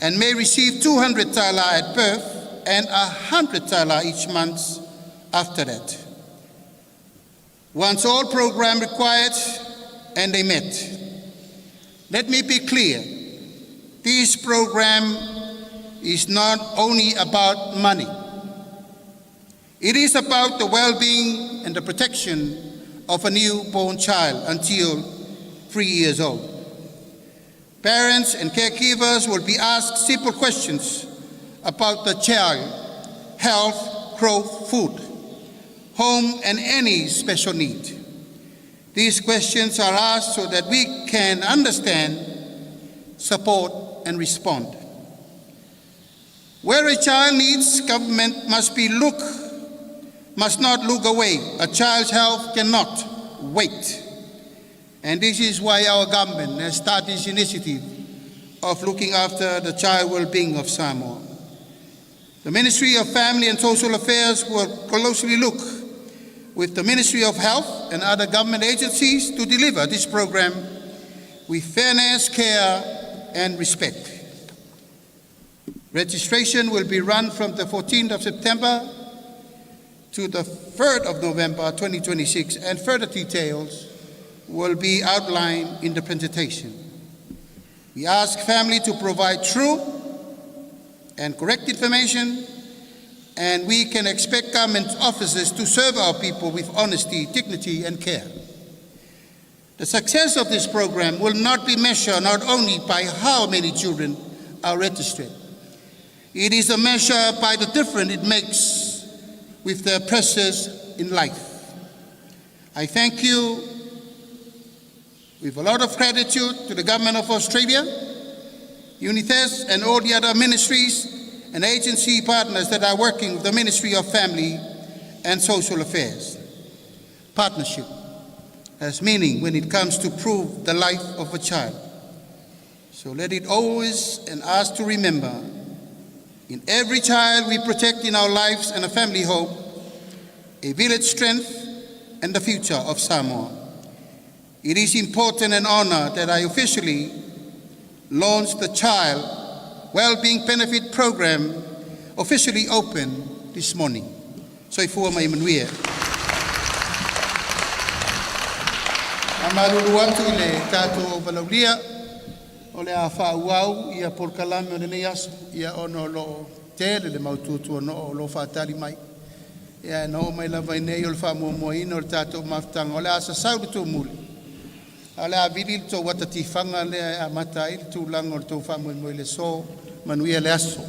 and may receive 200 tala at birth and 100 tala each month after that. Once all program required and they met. Let me be clear. This program is not only about money. It is about the well-being and the protection of a newborn child until 3 years old. Parents and caregivers will be asked simple questions about the child, health, growth, food, home, and any special need. These questions are asked so that we can understand, support, and respond. Where a child needs, government must not look away. A child's health cannot wait. And this is why our government has started this initiative of looking after the child well-being of Samoa. The Ministry of Family and Social Affairs will closely look with the Ministry of Health and other government agencies to deliver this program with fairness, care, and respect. Registration will be run from the 14th of September to the 3rd of November 2026, and further details will be outlined in the presentation. We ask family to provide true and correct information, and we can expect government officers to serve our people with honesty, dignity, and care. The success of this program will not be measured not only by how many children are registered. It is a measure by the difference it makes with their precious in life. I thank you with a lot of gratitude to the government of Australia, UNICEF, and all the other ministries and agency partners that are working with the Ministry of Family and Social Affairs. Partnership has meaning when it comes to prove the life of a child. So let it always and us to remember, in every child we protect in our lives and a family hope, a village strength, and the future of Samoa. It is important and honor that I officially launch the Child Wellbeing Benefit Program officially open this morning. Soifua ma ia manuia. Faamalulu atu i le tatou valaaulia, o le a faaauau ia polokalame o lenei aso ia ona o loo tele le mau tuatuano'o o lo o faatali mai. Ia na oo mai lava i inei o le faamuamuaina o le tatou mafutaga o le a sasau le tumuli ae o le a vili le tou ata tifaga lea e amata ai le tulaga o le tou faamoemoe i le aso. Manuia le aso.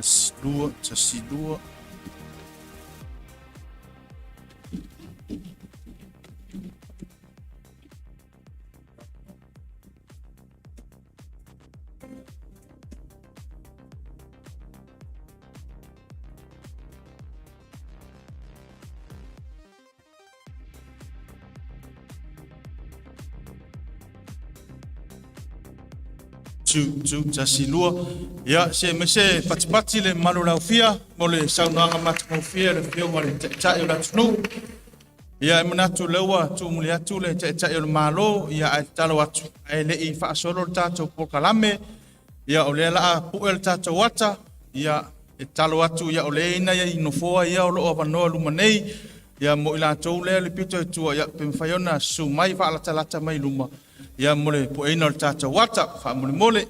Tasi lua, tasi lua. Two, two, tasi lua. Ia, se me se patipati le malu laufia mo le saunoaga matagofie le afioga i le Taitai o le atunuu. Ia, e manatu lea ua tuumuli atu le Taitai o le Malo, ia ae tatalo atu, ae le i faasolo le tatou polokalame, ia o lea la pu'e le tatou ata, ia e tatalo atu, ia o lea ina ia i nofoa ia o loo avanoa luma nei, ia mo i latou lea le pito i tua, ia pe mafai ona susu mai faalatalata mai luma, ia mo le pueina o le tatou ata, faamolemole.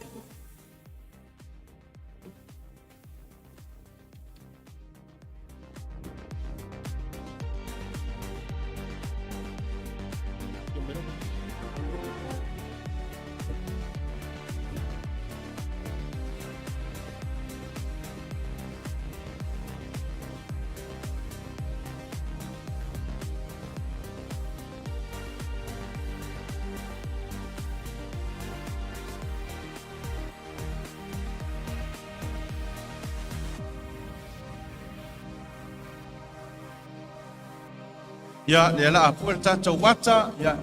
Ia, lea la a pue le tatou ata, ia,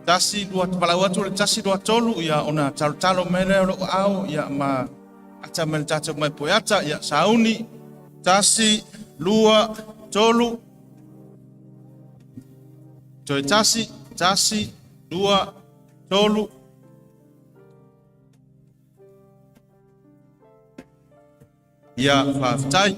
tasi, lua, palau atu le tasi, lua, tolu, ia, ona talotalo mai lea o lou ao, ia, ma ata mai le tatou mai pue ata, ia, sauni, tasi, lua, tolu, toe tasi, tasi, lua, tolu, ia, faafetai.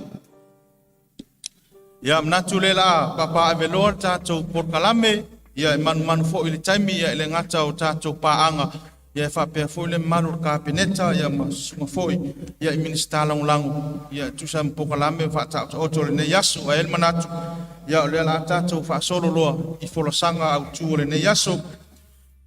Ia, manatu le la papaaveloa le tatou polokalame, ia e manumanu foi i le taimi, ia e le gata o tatou paaga, ia e faapea foi le mamalu o le Kapeneta, ia ma susuga foi, ia i Minisita Lagolago, ia e tusa ma polokalame faataotaoto o lenei aso. Ae i ai le manatu, ia o lea la tatou faasolo loa i folasaga autu o lenei aso.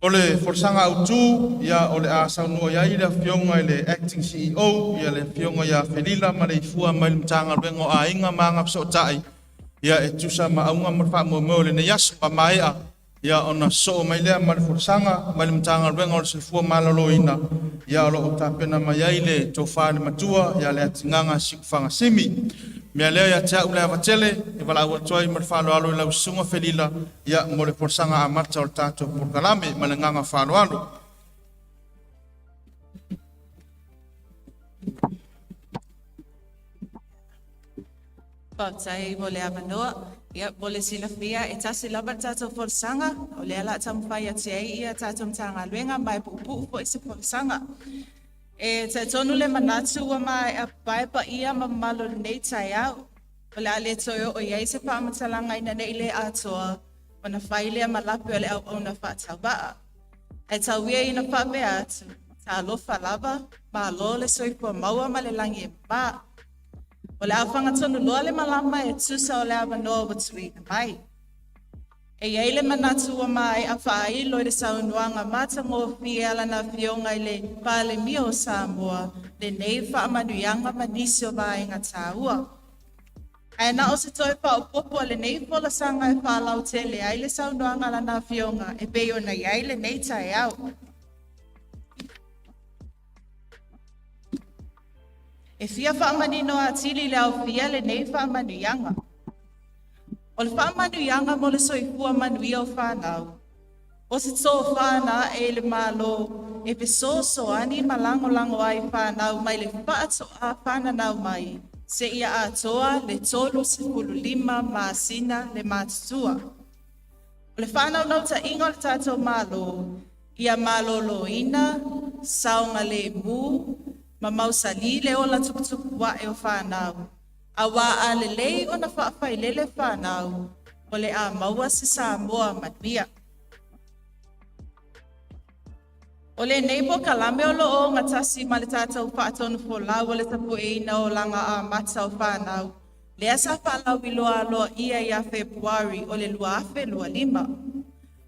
O le folasaga autu, ia o le a saunoa i ai le afioga i le Acting CEO, ia le afioga ia Felila Maleifua mai le Matagaluega o Aiga ma Agafesootai, ia e tusa ma auga ma le faamoemoe o lenei aso. A maea, ia ona sosoo mai lea ma le folasaga mai le Matagaluega o le Soifua Maloloina, ia o lo o tapena mai ai le tofa i le matua ia Leatigaga Siufaga Simi. Mea lea ia te au le ava tele e valaau atu ai ma le faaaloalo i lau susuga Felila, ia mo le folasaga amata o le tatou polokalame ma le agaga faaaloalo. Faafetai mo le avanoa. Ia, mo le silafia, e tasi lava le tatou folasaga, o lea la taumafai atu ai ia tatou Matagaluega ma e puupuu foi se folasaga. E talitonu le manatu ua maea pae paia ma mamalu o lenei taeao. O le a le toe oo i ai se faamatalaga ina nei le atoa, ona fai lea ma lape o le auauna faatauvaa. Ae tau ia ina faapea atu, talofa lava, malo le soifua maua ma le lagi e mama. O le a fagatonu loa le malama e tusa o le avanoa ua tuuina mai. E i ai le manatu ua maea faailo i le saunoaga matagofie a lana afioga i le Palemia o Samoa lenei faamanuiaga ma nisi o vaega taua. Ae na o se toe faaopoopo a lenei folasaga e faalautele ai le saunoaga a lana afioga e pei ona i ai lenei taeao. E fia faamanino atili le aofia lenei faamanuiaga. O le faamanuiaga mo le soifua manuia o fanau, o se tofa na ae i le Malo e fesoasoani ma lagolago ai fanau mai le faatoa fananau mai seia atoa le 35 masina le matutua. O le faanaunautaiga o le tatou Malo, ia maloloina, saogalemu, ma mausali le ola tuputupu ae o fanau, auā a lelei ona faafailele fanau, o le a maua se Samoa manuia. O lenei polokalame o loo ogatasi ma le tatou faatonufolau o le tapueina o olaga amata o fanau, lea sa faalauiloa aloaia ia Fepuari o le 2025.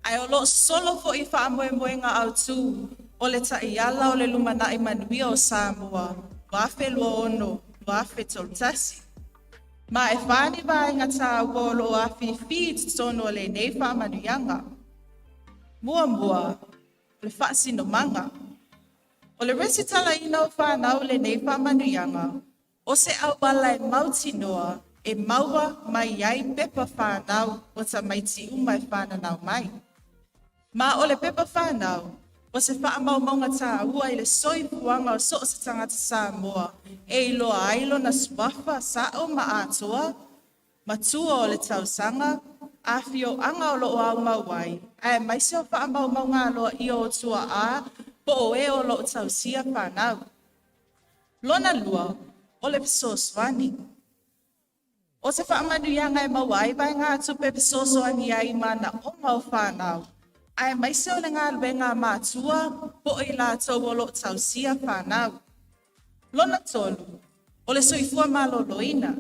Ae o loo sosolo foi faamoemoega autu o le taiala o le lumanai manuia o Samoa 2026. 2031. Ma e whā ni vaega tāua o loo afifi i totonu o lenei faamanuiaga. Muamua, o le faasinomaga. O le resitalaina o whānau lenei faamanuiaga, o se auala e mautinoa e maua mai ai pepa whānau o tamaiti uma e whānanau mai. Ma o le pepa whānau, o se whaamaumauga tāua i le soifuaga o so o se tagata Samoa e iloa ai lona suafa sa'o ma atoa, matua o le tausaga, afioaga o loo aumau ai, aemaise o faamaumauga aloaia o tuaa po o e o loo tausia fanau. Lona lua, o le fesoasoani. O se faamanuiaga e maua ai vaegatupe e fesoasoani ai i manaoga o fanau, aemaise o le galuega a matua po o i latou o loo tausia fanau. Lona tolu, o le soifua maloloina.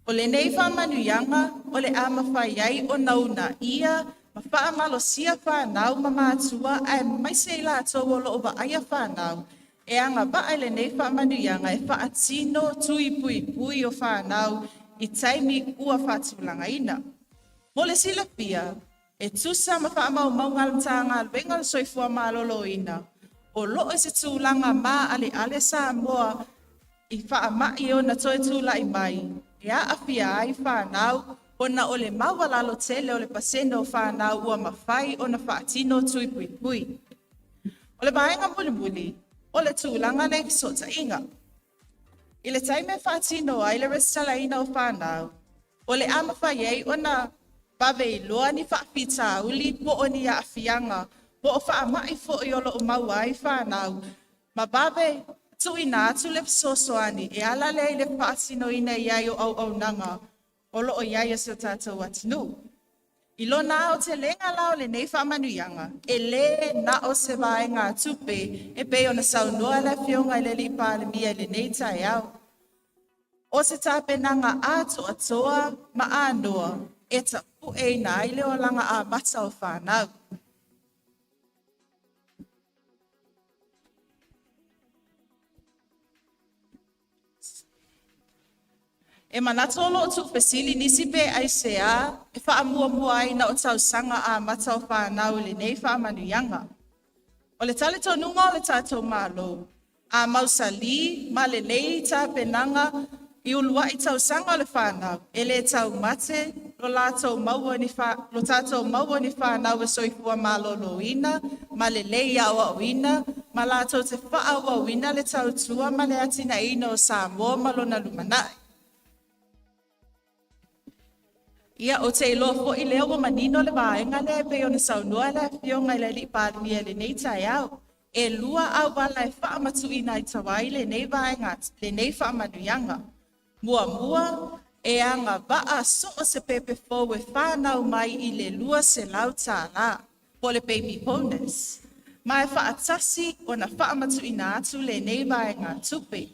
O lenei faamanuiaga o le a mafai ai ona uunaia ma faamalosia fanau ma matua aemaise i latou o loo vaaia fanau e agavaa i lenei faamanuiaga e faatino tui puipui o fanau i taimi ua faatulagaina. Mo le silafia, e tusa ma faamaumauga a le Matagaluega o le Soifua Maloloina, o loo i se tulaga maaleale Samoa i faamai e ona toe tulai mai e aafia ai fanau ona o le maualalo tele o le pasene o fanau ua mafai ona faatino tui puipui. O le vaega mulimuli, o le tulaga lea i fesootaiga. I le taimi e faatino ai le resitalaina o fanau, o le a mafai ai ona vave iloa ni faafitauli po o ni aafiaga po o faamai foi o loo maua ai fanau ma vave tuuina atu le fesoasoani e ala lea i le faatinoina i ai o auaunaga o loo i ai i si o tatou atunuu. I lona aotelega la o lenei faamanuiaga, e lē na o se vaegatupe e pei ona saunoa le Afioga i le Alii Palemia i lenei taeao. O se tapenaga atoatoa ma anoa e tapueina ai le olaga amata o fanau. E manatu o loo tuufesili nisi pe aisea e faamuamua ai na o tausaga amata o fanau i lenei faamanuiaga. O le talitonuga o le tatou Malo, a mausali ma lelei tapenaga i uluai tausaga o le fanau, e le taumate lo tatou maua ni fanau e soifua maloloina ma lelei aoaoina ma latou te faaauauina le tautua ma le atinaeina o Samoa ma lona lumanai. Ia, ou te iloa foi lea ua manino le vaega lea e pei ona saunoa le Afioga i le Alii Palemia i lenei taeao. E lua auala e faamatuuina ai lenei vaega lenei faamanuiaga. Muamua, e agavaa so o se pepe fou e fanau mai i le $200 po o le baby bonus, ma e faatasi ona faamatuuina atu lenei vaegatupe.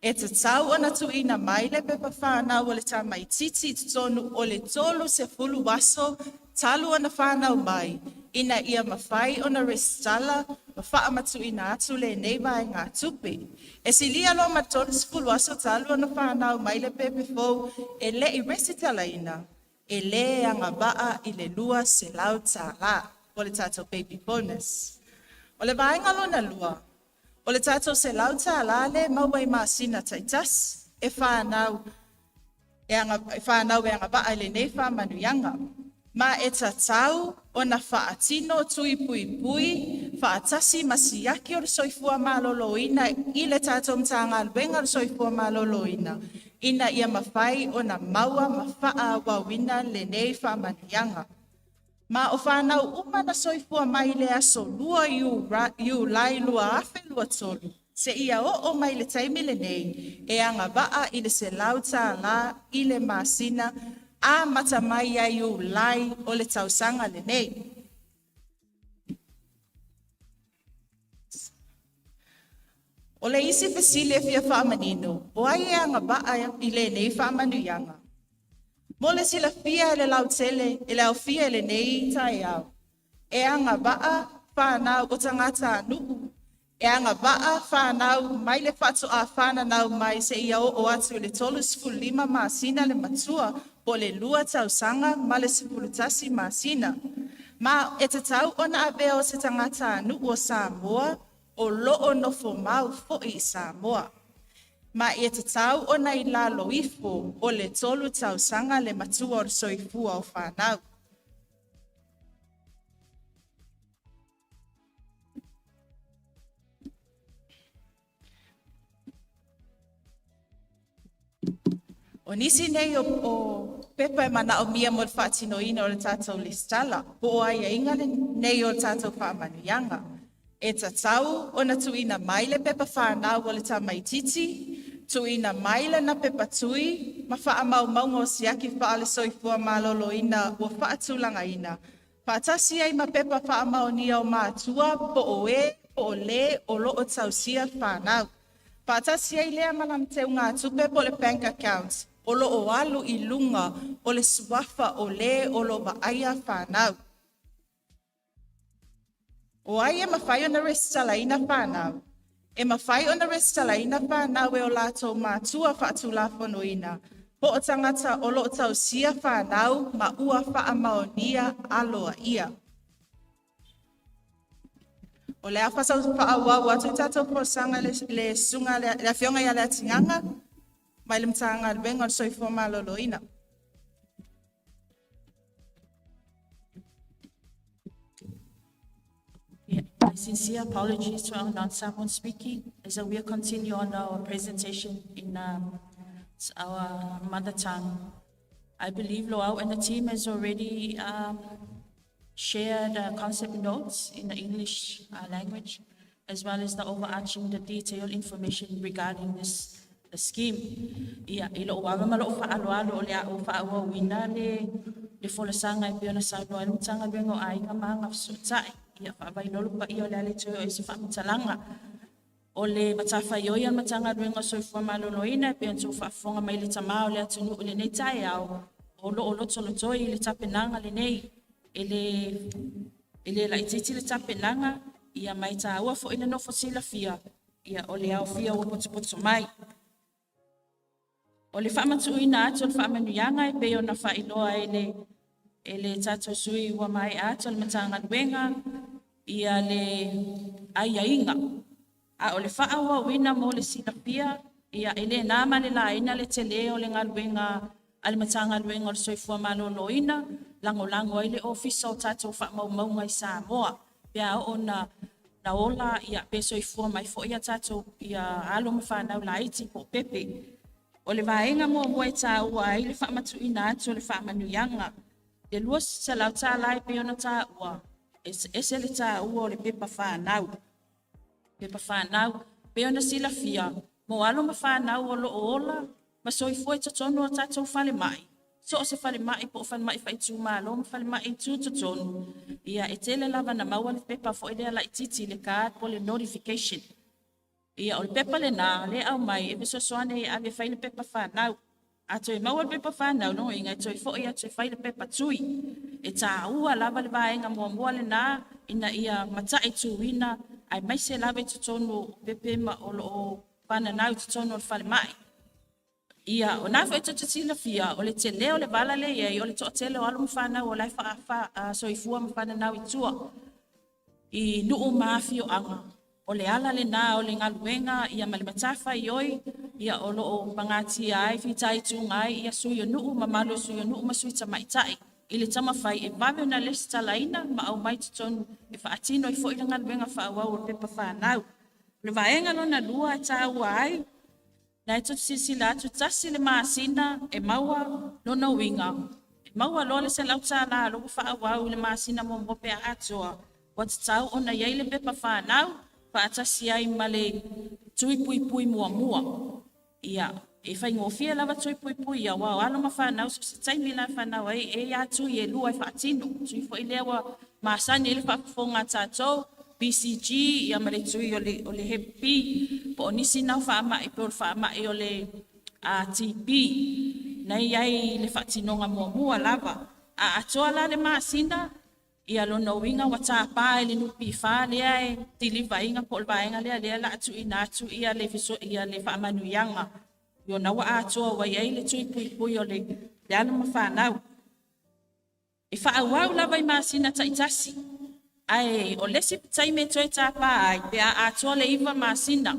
E tatau ona tuuina mai le pepa fanau o le tamaitiiti i totonu o le 30 aso talu ona fanau mai ina ia mafai ona resitala ma faamatuuina atu lenei vaegatupe. E silia loa ma le 30 aso talu ona fanau mai le pepe fou e le i resitalaina, e lē agavaa i le $200 po o le tatou baby bonus. O le vaega lona lua, o le tatou $100 lea e maua i masina taitasi e fanau e agavaa i lenei faamanuiaga. Ma e tatau ona faatino tui puipui faatasi ma siaki o le soifua maloloina i le tatou Matagaluega o le Soifua Maloloina ina ia mafai ona maua ma faaauauina lenei faamanuiaga. Ma o fanau uma na soifua mai le aso 2 Iulai 2023 seia oo mai le taimi lenei e agavaa i le $100 i le masina amata mai ia Iulai o le tausaga lenei. O le isi fesili e fia faamanino, o ai e agavaa i lenei faamanuiaga? Mo le silafia e le lautele e le aofia i lenei taeao, e agavaa fanau o tagatanuu E agava'a fanau mai le faato'a fananau mai seia oo atu i le 35 masina le matua po o le 2 tausaga ma le 11 masina. Ma e tatau ona avea o se tagatanu'u o Samoa o lo'o nofo mau fo'i i Samoa. Ma e tatau ona i lalo ifo o le 3 tausaga le matua o le soifua o fanau. O nisi nei o pepa e manaomia mo le faatinoina o le tatou resitala po o aiaiga nei o le tatou faamanuiaga. E tatau ona tuuina mai le pepa whanau o le tamaitiiti, tuuina mai lana pepa tui ma faamaumauga o siaki faale-soifua maloloina ua faatulagaina, faatasi ai ma pepa faamaonia o matua po o e po o le o lo o tausia fanau. Faatasi ai lea ma lana teugatupe po o le bank account o lo o alu i luga o le suafa o le o lo o vaaia fanau. O ai e mafai ona resitalaina fanau? E mafai ona resitalaina fanau e o latou matua faatulafonoina po o tagata o lo o tausia fanau ma ua faamaonia aloaia. O le a faaauau atu le tatou folasaga i le susuga le Afioga ia Leatigaga mai le Matagaluega o le Soifua Maloloina. Yeah, my sincere apologies to our non-Samoan speaking as we will continue on our presentation in our mother tongue. I believe Loau and the team has already shared concept notes in the English language, as well as the overarching, the detailed information regarding this the scheme. Ia, i lou ava ma lou faaaloalo o le a ou faaauauina le folasaga e pei ona saunoa ai le Matagaluega o Aiga ma Agafesootai. Ia faavailolo paia o le a le toe oo i ai se faamatalaga. O le matafaioi a le Matagaluega o Soifua Maloloina e pei ona outou faafofoga mai i le tamā o le atunuu i lenei taeao, o lo o lotolotoi le tapenaga lenei. E le laitiiti le tapenaga, ia ma e taua foi le nofo silafia ia o le aofia ua potopoto mai. O le faamatuuina atu o le faamanuiaga e pei ona faailoa e le tatou sui ua maea atu o le Matagaluega ia le aiaiga. A o le faaauauina mo le silafia, ia e le na ma le laina le telē o le galuega a le Matagaluega o le Soifua Maloloina, lagolago ai le Ofisa o tatou Faamaumauga i Samoa pe a oo na ola ia pe soifua mai foi ia tatou ia alo ma fanau laiti po o pepe. O le vaega muamua e taua ai le faamatuuina atu o le faamanuiaga, le $200 e pei ona taua, e ese le taua o le pepa fanau. Pepa fanau, pei ona silafia, mo alo ma fanau o lo o ola ma soifua i totonu o tatou falemai, so o se falemai po o falemai faaitumalo ma falemai tutotonu, ia e tele lava na maua le pepa foi lea laitiiti, le card po o le notification. Ia o le pepa lena le aumai e fesoasoani e ave e fai le pepa fanau. A toe maua le pepa fanau, lona uiga e toe foi atu e fai le pepa tui. E taua lava le vaega muamua lena ina ia mataituina aemaise lava i totonu o pepe ma o lo o fananau i totonu o le falemai. Ia, o na foi tou te silafia, o le telē o le vala lea e i ai, o le toatele o alo ma fanau o la e soifua ma fananau i tua i nuu ma afioaga. O le ala lena o le galuega ia ma le matafaioi ia o lo o pagatia ai, fitaituga ai ia sui o nuu, mamalu o sui o nuu ma sui tamaitai i le taumafai e vave ona resitalaina ma aumai totonu e faatino ai foi le galuega faaauau o le pepa fanau. O le vaega lona lua e taua ai, na e tou te silasila atu, tasi le masina e maua, lona uiga e maua loa le $100 lo ua faaauau i le masina muamua pe a atoa, ua tatau ona i ai le pepa fanau faatasi ai ma le tui puipui muamua. Ia, e faigofie lava tui puipui ia, aua o alo ma fanau so o se taimi la e fanau ai e ia tui e lua e faatino. Tui foi lea ua masani ai le faafofoga a tatou, BCG ia ma le tui o le Hep B, po o nisi na o faamai po o le faamai o le TB na i ai le faatinoga muamua lava. A atoa la le masina Ia lona uiga ua tapa e le NPF lea e deliver ina po o le vaega lea lea o le a tuuina atu ia le ia le faamanuiaga ona ua atoa ua i ai le tui puipui o le alo ma fanau. E faaauau lava i masina taitasi, ae o le isi taimi e toe tapa ai pe a atoa le 9 masina.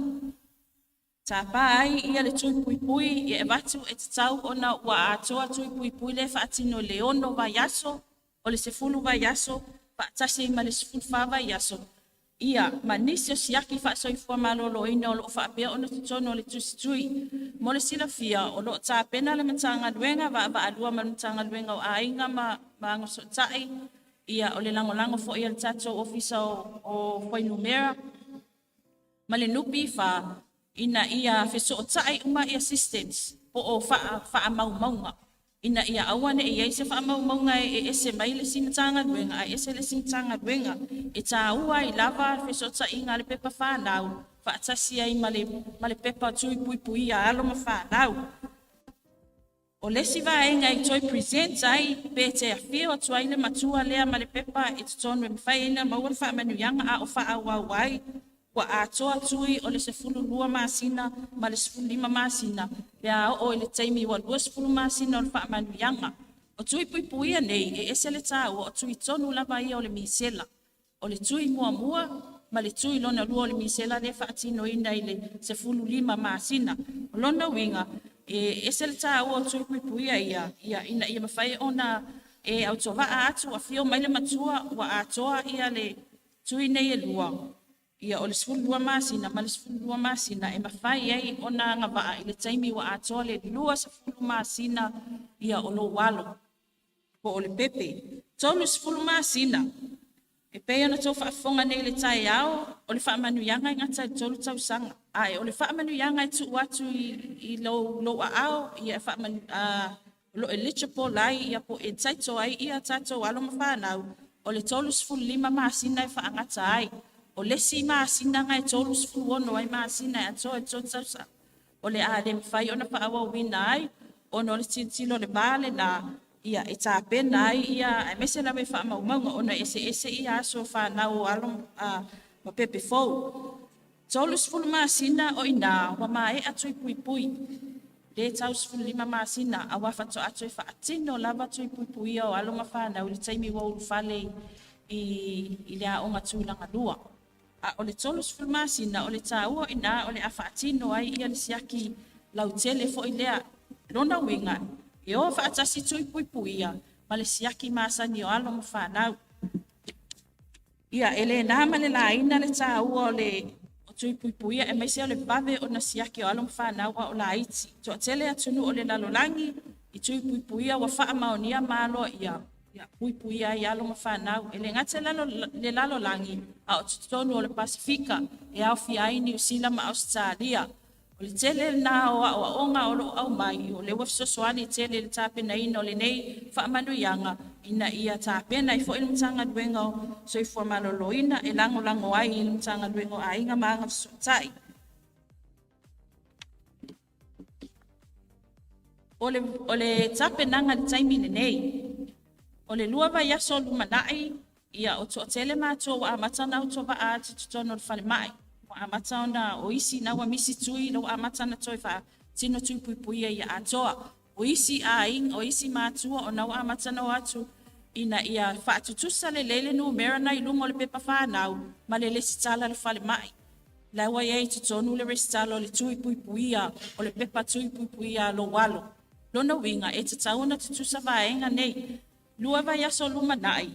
Tapa ai ia le tui puipui e avatu e tatau ona ua atoa tui puipui lea e faatino i le 6 vaiaso, o le 10 vaiaso, faatasi ai ma le 14 vaiaso, ia ma nisi o siaki faasoifua maloloina o lo o faapea ona totonu o le tusitui. Mo le silafia, o lo o tapena le Matagaluega vaavaalua ma le Matagaluega o Aiga ma Agafesootai, ia o le lagolago foi a le tatou Ofisa o Fuainumera ma le NPF ina ia fesootai uma ia systems po o faamaumauga ina ia aua ne i i ai se faamaumauga e ese mai le isi Matagaluega ae ese le isi Matagaluega. E taua ai lava le fesootaiga a le pepa fanau faatasi ai ma le pepa tui puipuia a alo ma fanau. O le isi vaega e toe present ai pe te afio atu ai le matua lea ma le pepa i totonu e mafai ai ona maua le faamanuiaga a o faaauau ai ua atoa tui o le 12 masina ma le 15 masina pe a oo i le taimi ua 20 masina o le faamanuiaga. O tui puipuia nei e ese le taua, o tui tonu lava ia o le misela. O le tui muamua ma le tui lona lua o le misela lea e faatinoina i le 15 masina. O lona uiga, e ese le taua o tui puipuia ia, ia ina ia mafai ona e autovaa atu, afio mai le matua ua atoa ia le tui nei e lua, ia o le 12 masina ma le 12 masina e mafai ai ona agavaa i le taimi ua atoa le 20 masina ia o lou alo po o le pepe. 30 masina. E pei ona outou faafofoga nei i le taeao, o le faamanuiaga e gata i le 3 tausaga. Ae o le faamanuiaga e tuu atu i lou aao, ia o lo o eligible ai ia po o entitle ai ia tatou alo ma fanau, o le 35 masina e faagata ai. O le isi masina na e 36 ai masina e atoa i le 3 tausaga, o le a le mafai ona faaauauina ai, ona o le tilotilo o le va lena, ia e tapena ai ia, aemaise lava i faamaumauga ona e eseese ia aso fanau o alo ma pepe fou. 30 masina o i ina ua maea tui puipui, le tau 15 masina, aua faatoa toe faatino lava tui puipuia o alo ma fanau i le taimi ua ulufale i le aoga tulaga lua. A o le 30 masina, o le taua o i ina o le a faatino ai ia le siaki lautele foi lea. Lona uiga, e o faatasi tui puipuia ma le siaki masani o alo ma fanau. Ia, e le na ma le laina le taua o le tui puipuia aemaise o le vave ona siaki o alo ma fanau a o laiti. Toatele atunuu o le lalolagi i tui puipuia ua faamaonia ma aloaia ia puipuia ai alo ma fanau. E le gata le lalolagi, a o totonu o le Pasefika e aofia ai Niu Sila ma Ausetalia. O le tele lena o aoaoga o lo o aumai, o lea ua fesoasoani tele i le tapenaina o lenei faamanuiaga ina ia tapena ai foi le Matagaluega o Soifua Maloloina e lagolago ai i le Matagaluega o Aiga ma Agafesootai. O le tapenaga i le taimi lenei, o le 2 vaiaso o lumanai, ia o toatele matua ua amata ona autovaa atu i totonu o le falemai. Ua amata ona, o isi na ua misi tui, ua amata ona toe faatino tui puipuia ia atoa. O isi aiga, o isi matua ona ua amata ona o atu ina ia faatutusa lelei le numera na i luga o le pepa fanau ma le lesitala i le falemai. La ua i ai i totonu le resitala o le tui puipuia, o le pepa tui puipuia a lou alo. Lona uiga, e tatau ona tutusa vaega nei. 2 vaiaso lumanai,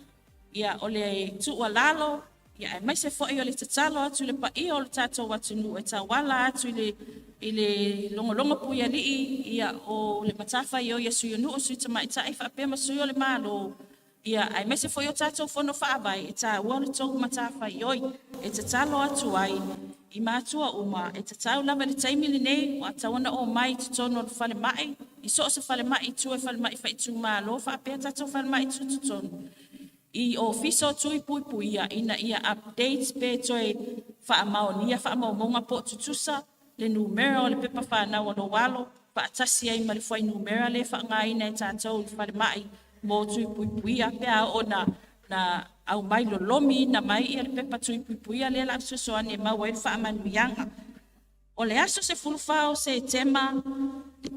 ia o le tuualalo, ia aemaise foi o le tatalo atu i le paia o le tatou atunuu e tauala atu i le logologo puialii, ia o le matafaioi a Sui o Nuu, Sui Tamaitai faapea ma Sui o le Malo, ia aemaise foi o tatou fono faavae, e taua le tou matafaioi. E tatalo atu ai i matua uma, e tatau lava i le taimi lenei ua tatau ona omai i totonu o le falemai, i so o se falemai i tua i falemai faaitumalo faapea tatou falemai tutotonu, i ofisa o tui puipuia ina ia update pe toe faamaonia faamaumauga po o tutusa le numera o le pepa fanau o lou alo faatasi ai ma le fuainumera lea e faaaogaina e tatou i le falemai mo tui puipuia pe a oo na Aumai lolomiina mai ia le pepa tuipuipuia lea o le a fesoasoani e maua ai le faamanuiaga. O le aso 14 o Setema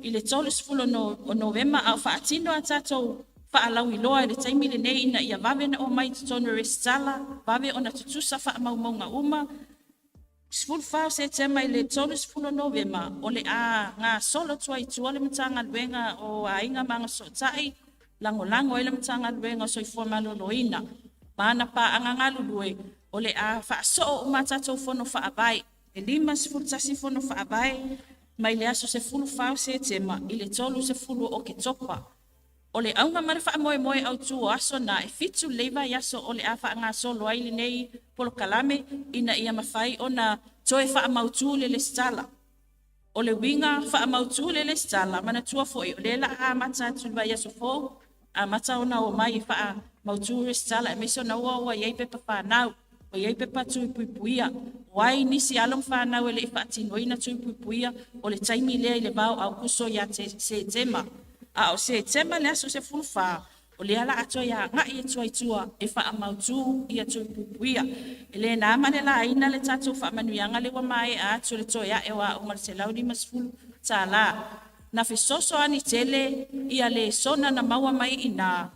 i le 30 o Novema a o faatino a tatou faalauiloa i le taimi lenei ina ia vave ona omai i totonu e resitala, vave ona tutusa faamaumauga uma. 14 o Setema i le 30 o Novema o le a gasolo atu ai i tua le Matagaluega o Aiga ma Agafesootai, lagolago ai le Matagaluega o Soifua Maloloina ma ana paaga galulue, o le a faasoo uma a tatou fono faavae. E 51 fono faavae mai le aso 14 o Setema i le 30 o Oketopa. O le auga ma le faamoemoe autu o aso na, e 7 lelei vaiaso o le a faagasolo ai lenei polokalame ina ia mafai ona toe faamautu le resitala. O le uiga faamautu le resitala, manatua foi o lea o le a amata atu i le vaiaso fou, amata ona omai e faamautu resitala, aemaise ona ua i ai pepa fanau, ua i ai pepa tui puipuia. O ai nisi alo ma fanau e le i faatinoina tui puipuia, o le taimi lea i le va o Aokuso ia Setema. A o Setema le aso 14, o lea o le a toe agai atu ai i tua e faamautu ia tui puipuia. E le na ma le laina le tatou faamanuiaga lea ua maea atu le toe ae o aoga i le $150. Na fesoasoani tele ia lesona na maua mai i ina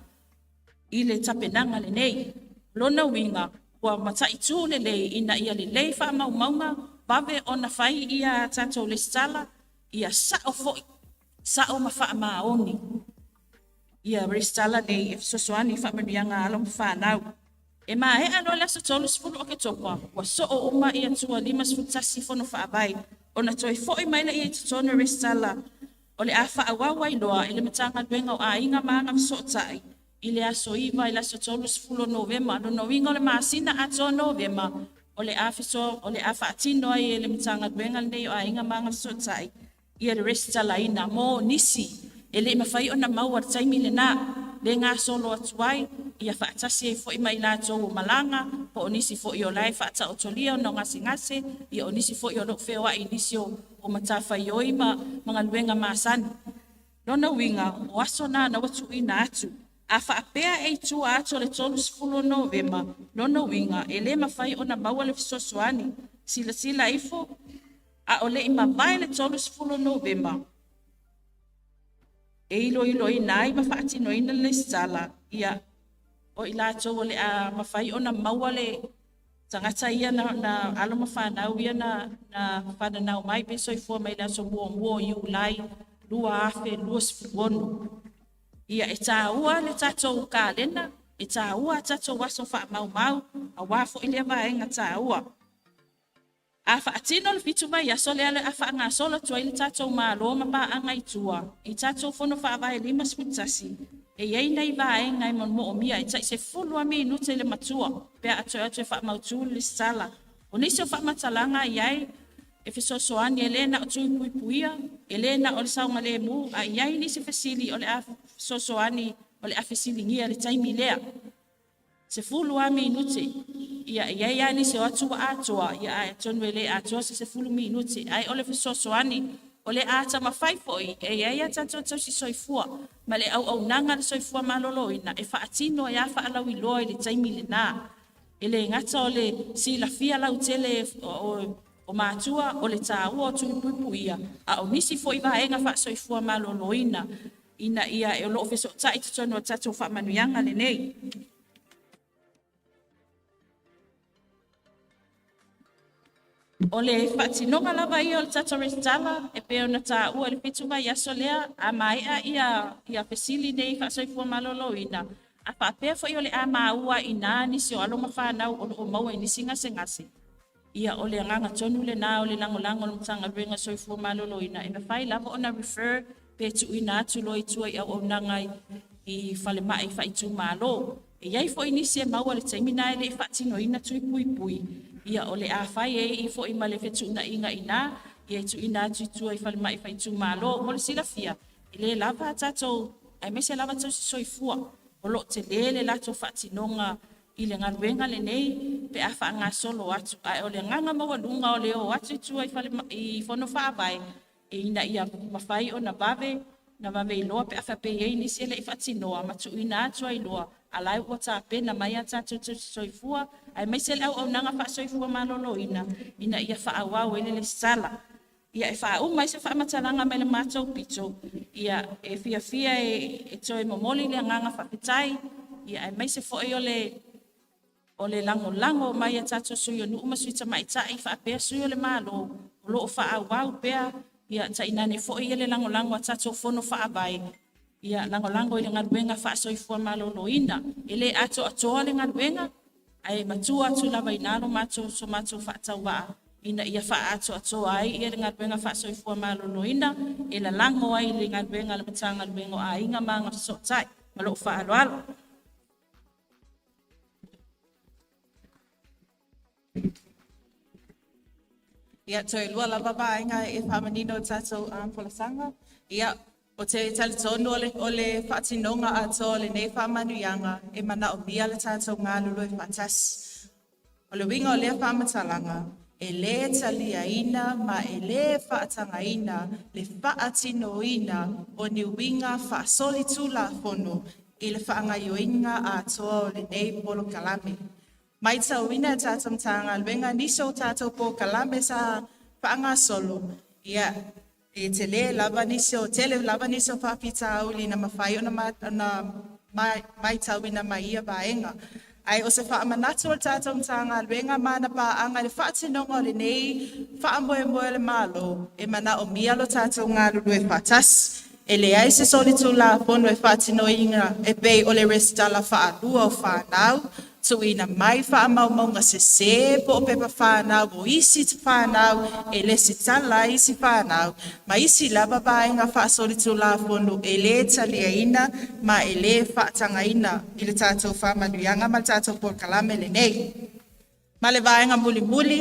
i le tapenaga lenei. Lona uiga, ua mataitu lelei ina ia lelei faamaumauga, vave ona fai ia tatou resitala, ia sao foi, sao ma faamaoni ia resitala nei e fesoasoani i faamanuiaga a alo ma fanau. E maea loa le aso 30 o Oketopa, ua soo uma ia tua 51 fono faavae, ona toe foi mai lea i totonu o resitala o le a faaauau ai loa e le Matagaluega o Aiga ma Agafesootai i le aso 9 i le aso 30 o Novema. Lona uiga o le masina atoa o Novema o le a faatino ai e le Matagaluega lenei o Aiga ma Agafesootai ia le resitalaina mo nisi e le i mafai ona maua i le taimi lena, le gasolo atu ai ia faatasi ai foi ma i latou o malaga, po o nisi foi o la e faataotolia ona o gasegase, ia o nisi foi o lo o feoai i nisi o matafaioi ma galuega masani. Lona uiga, o aso na ua tuuina atu. A faapea e i tua atu o le 30 o Novema, lona uiga e le mafai ona maua le fesoasoani. Silasila ifo, a o le i mavae le 30 o Novema e iloiloina ai ma faatinoina le resitala, ia o i latou o le a mafai ona maua le tagata ia na alo ma fanau ia na fananau mai pe soifua mai le aso 1 o Iulai 2026. Ia e taua le tatou kalena, e taua a tatou aso faamaumau, aua foi lea vaega taua. A faatino le 7 vaiaso lea a faagasolo atu ai le tatou Malo ma paaga i tua i tatou fono faavae 51, e i ai nai vaega e moomia e tai 10 minute le matua pe a toe atu e faamautu le resitala. O nisi o faamatalaga e i ai e fesoasoani, e le na o tui puipuia, e le na o le saogalemu, a i ai nisi fesili o le a fesoasoani o le a fesiligia i le taimi lea. 10 minute. Ia e i ai lava nisi o atu ua atoa, ia ae atonu e le atoa se 10 minute, ae o le fesoasoani o le a taumafai foi e i ai a tatou tausi soifua ma le auaunaga a le soifua maloloina e faatino ai lava faalauiloa i le taimi lena. E le gata o le silafia lautele o matua o le taua o tui puipuia, a o nisi foi vaega faasoifua maloloina ina ia o lo o fesootai i totonu o tatou faamanuiaga lenei. O le faatinoga lava ia o le tatou resitala e pei ona taua i le 7 vaiaso lea, a maea ia fesili nei faasoifua maloloina, a faapea foi o le a maua i ina nisi o alo ma fanau o lo o maua i nisi gasegase, ia o le agaga tonu lena o le lagolago o le Matagaluega o Soifua Maloloina e mafai lava ona refer pe tuuina atu loa i tua i auaunaga i falemai faaitumalo. E i ai foi nisi e maua i le taimi na e le i faatinoina tui puipui, ia o le a fai ai foi ma le fetuunaiga i ina, ia e tuuina atu i tua i falemai faaitumalo. Mo le silafia, e le lava a tatou, aemaise lava tausi soifua, o lo o tele le latou faatinoga i le galuega lenei pe a faagasolo atu. Ae o le agaga maualuga o le o atu i tua i fono faavae, ina ia mafai ona vave Na vave iloa pe a faapea e i ai nisi e le i faatinoa ma tuuina atu ai loa, a la ua tapena mai a tatou tausisoifua aemaise le auaunaga faasoifua maloloina ina ia faaauau ai le resitala. Ia, e faauma ai se faamatalaga mai le matou pito, ia e fiafia e toe momoli le agaga faafetai, ia aemaise foi o le lagolago mai a tatou sui o nuu ma sui tamaitai faapea sui o le Malo o lo o faaauau pea, ia tainane foi le lagolago a tatou fono faavae, ia lagolago i le galuega faasoifua maloloina. E le atoatoa le galuega, ae matua atu lava i ina so matou faatauvaa ina ia faaatoatoa ai le galuega faasoifua maloloina e lalago ai le galuega a le Matagaluega o Aiga ma Agafesootai. Ma lou faaaloalo. Ia, toe lua lava vaega e faamanino i le tatou folasaga. Ia, ou te talitonu o le faatinoga atoa o lenei faamanuiaga e manaomia le tatou galulue faatasi. O le uiga o lea faamatalaga, e lē taliaina ma e lē faatagaina le faatinoina o ni uiga faasolitulafono i le faagaoioiga atoa o lenei polokalame. Matauina e le tatou Matagaluega nisi o tatou polokalame sa faagasolo, ia e tele lava nisi o tele lava nisi o faafitauli na mafai ona matauina mai ia vaega. Ae o se faamanatu a le tatou Matagaluega ma ana paaga i le faatinoga o lenei faamoemoe o le Malo, e manaomia lo tatou galulue faatasi. E leai se solitulafono e faatinoina e pei o le resitala faalua o fanau, tuuina mai faamaumauga sese po o pepa fanau o isi fanau e resitala ai isi fanau, ma isi lava vaega faasolitulafono e lē taliaina ma e lē faatagaina i le tatou faamanuiaga ma le tatou polokalame lenei. Ma le vaega mulimuli,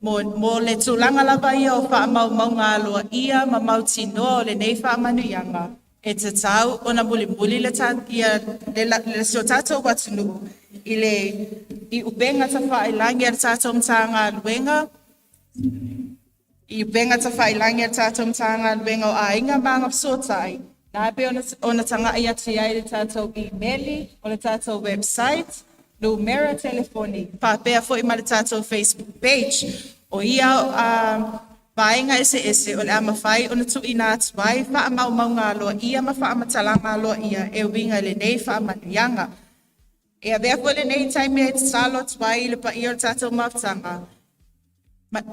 mo le tulaga lava ia o faamaumauga aloaia ma mautinoa o lenei faamanuiaga, e tatau ona mulimuli le si o tatou atunuu i upega tafailagi a le tatou Matagaluega i upega tafailagi a le tatou Matagaluega o Aiga ma Agafesootai, na pei ona tagai atu i ai i le tatou imeli, o le tatou website, numera telefoni, faapea foi ma le tatou Facebook page. O ia vaega eseese o le a mafai ona tuuina atu ai faamaumauga aloaia ma faamatalaga aloaia e uiga i lenei faamanuiaga. E avea foi lenei taimi e tatalo atu ai i le paia o le tatou mafutaga,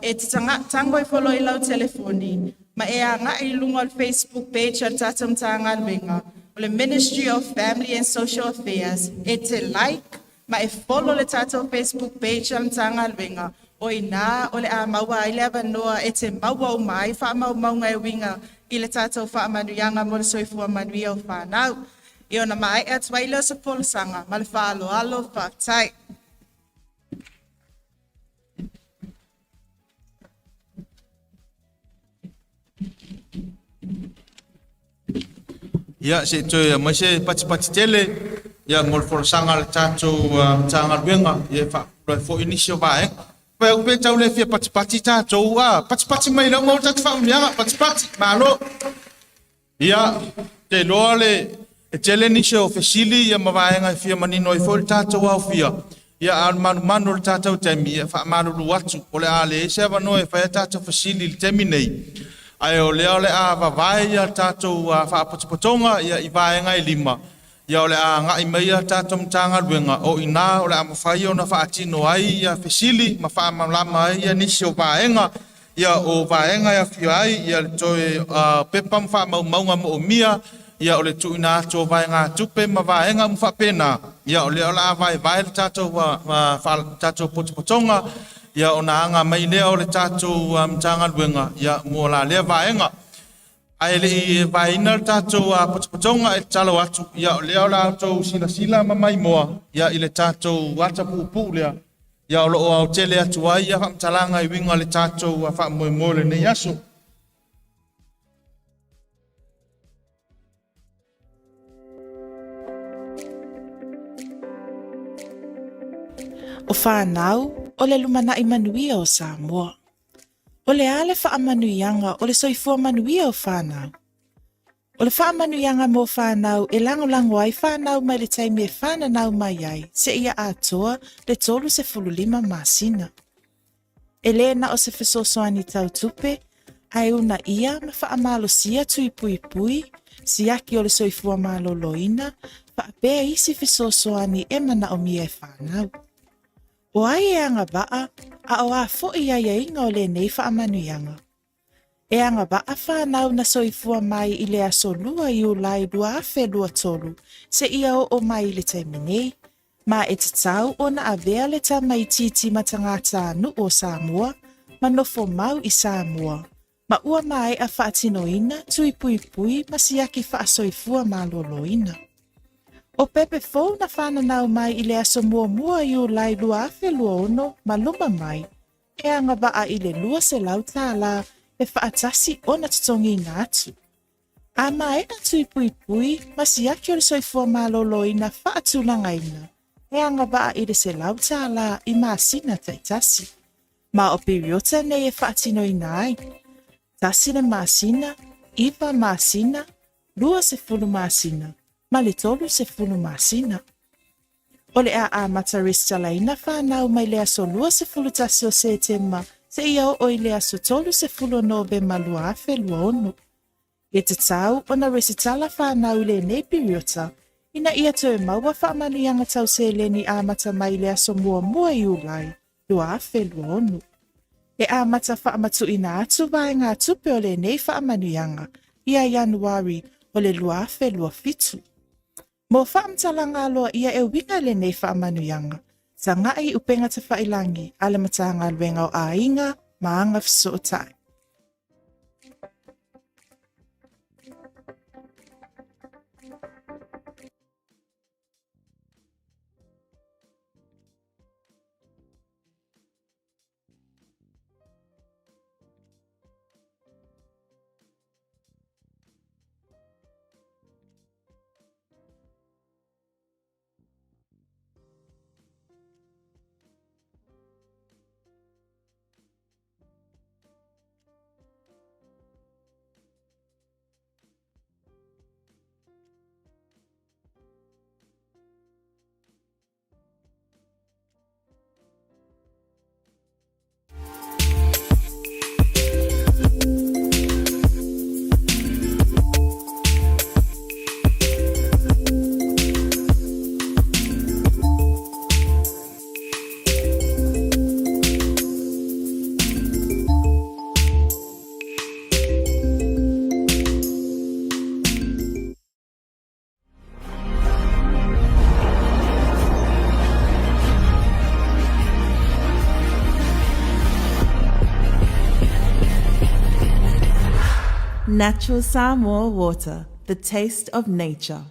e te tago ifo loa i lau telefoni ma e agai i luga o le Facebook page a le tatou Matagaluega, o le Ministry of Family and Social Affairs, e te like ma e follow le tatou Facebook page a le Matagaluega, o i ina o le a maua ai le avanoa e te maua uma ai faamaumauga e uiga i le tatou faamanuiaga mo le soifua manuia o fanau. Ia ona maea atu ai lea o se folasaga ma le faaaloalo, faafetai. Ia, se i toe aumai se patipati tele ia mo le folasaga a le tatou Matagaluega, ia e faapula ai foi nisi o vaega. Pe pe tau le fia patipati tatou, a patipati mai lau maua tatou faamanuiaga, patipati, malo. Ia, te iloa le e tele nisi o fesili ia ma vaega e fia manino ai foi le tatou aofia. Ia, a o le manumanu o le tatou taimi, ia faamalulu atu, o le a leai se avanoa e fai a tatou fesili i le taimi nei. Ae o lea o le a vavae ia tatou faapotopotoga ia i vaega e lima, ia o le a agai mai ia tatou Matagaluega, o i ina o le a mafai ona faatino ai ia fesili ma faamalamalama ai ia nisi o vaega, ia o vaega e afio ai ia le toe pepa ma faamaumauga moomia, ia o le tuuina atu o vaegatupe ma vaega uma faapena, ia o lea o le a vaevae le tatou tatou potopotoga, ia ona aga mai lea o le tatou Matagaluega ia mo la lea vaega. Ae le i vaeina le tatou potopotoga e tatalo atu, ia o lea o le a outou silasila ma maimoa ia i le tatou ata puupuu lea, ia o lo o aotele atu ai ia faamatalaga i uiga le tatou faamoemoe o lenei aso. O fanau o le lumanai manuia o Samoa. O le a le faamanuiaga o le soifua manuia o fanau? O le faamanuiaga mo fanau e lagolago ai fanau mai le taimi e fananau mai ai seia atoa le 35 masina. E le na o se fesoasoani tau tupe, ae uunaia ma faamalosia tui puipui, siaki o le soifua maloloina, faapea isi fesoasoani e manaomia e fanau. O ai e agavaa, a o a foi aiaiga o lenei faamanuiaga? E agavaa fanau na soifua mai i le aso 2 Iulai 2023 seia oo mai i le taimi nei, ma e tatau ona avea le tamaitiiti ma tagatanuu o Samoa ma nofo mau i Samoa, ma ua maea faatinoina tui puipui ma siaki faasoifua maloloina. O pepe fou na fananau mai i le aso 1 Iulai 2026 ma luma mai, e agavaa i le $200 e faatasi ona totogiina atu. A maea tui puipui ma siaki o le soifua maloloina faatulagaina, e agavaa i le $100 i masina taitasi. Ma o piriota nei e faatinoina ai, 1 le masina, 9 masina, 20 masina ma le 30 masina. O le a amata resitalaina fanau mai le aso 21 o Setema seia oo i le aso 30 o Novema 2026. E tatau ona resitala fanau i lenei piriota ina ia toe maua faamanuiaga tau seleni amata mai i le aso 1 Iulai 2026. E amata faamatuuina atu vaegatupe o lenei faamanuiaga ia Ianuari o le 2027. Mo faamatalaga aloaia e uiga i lenei faamanuiaga, tagai i upega tafailangi a le Matagaluega o Aiga ma Agafesootai. Natural Samoa Water, the taste of nature.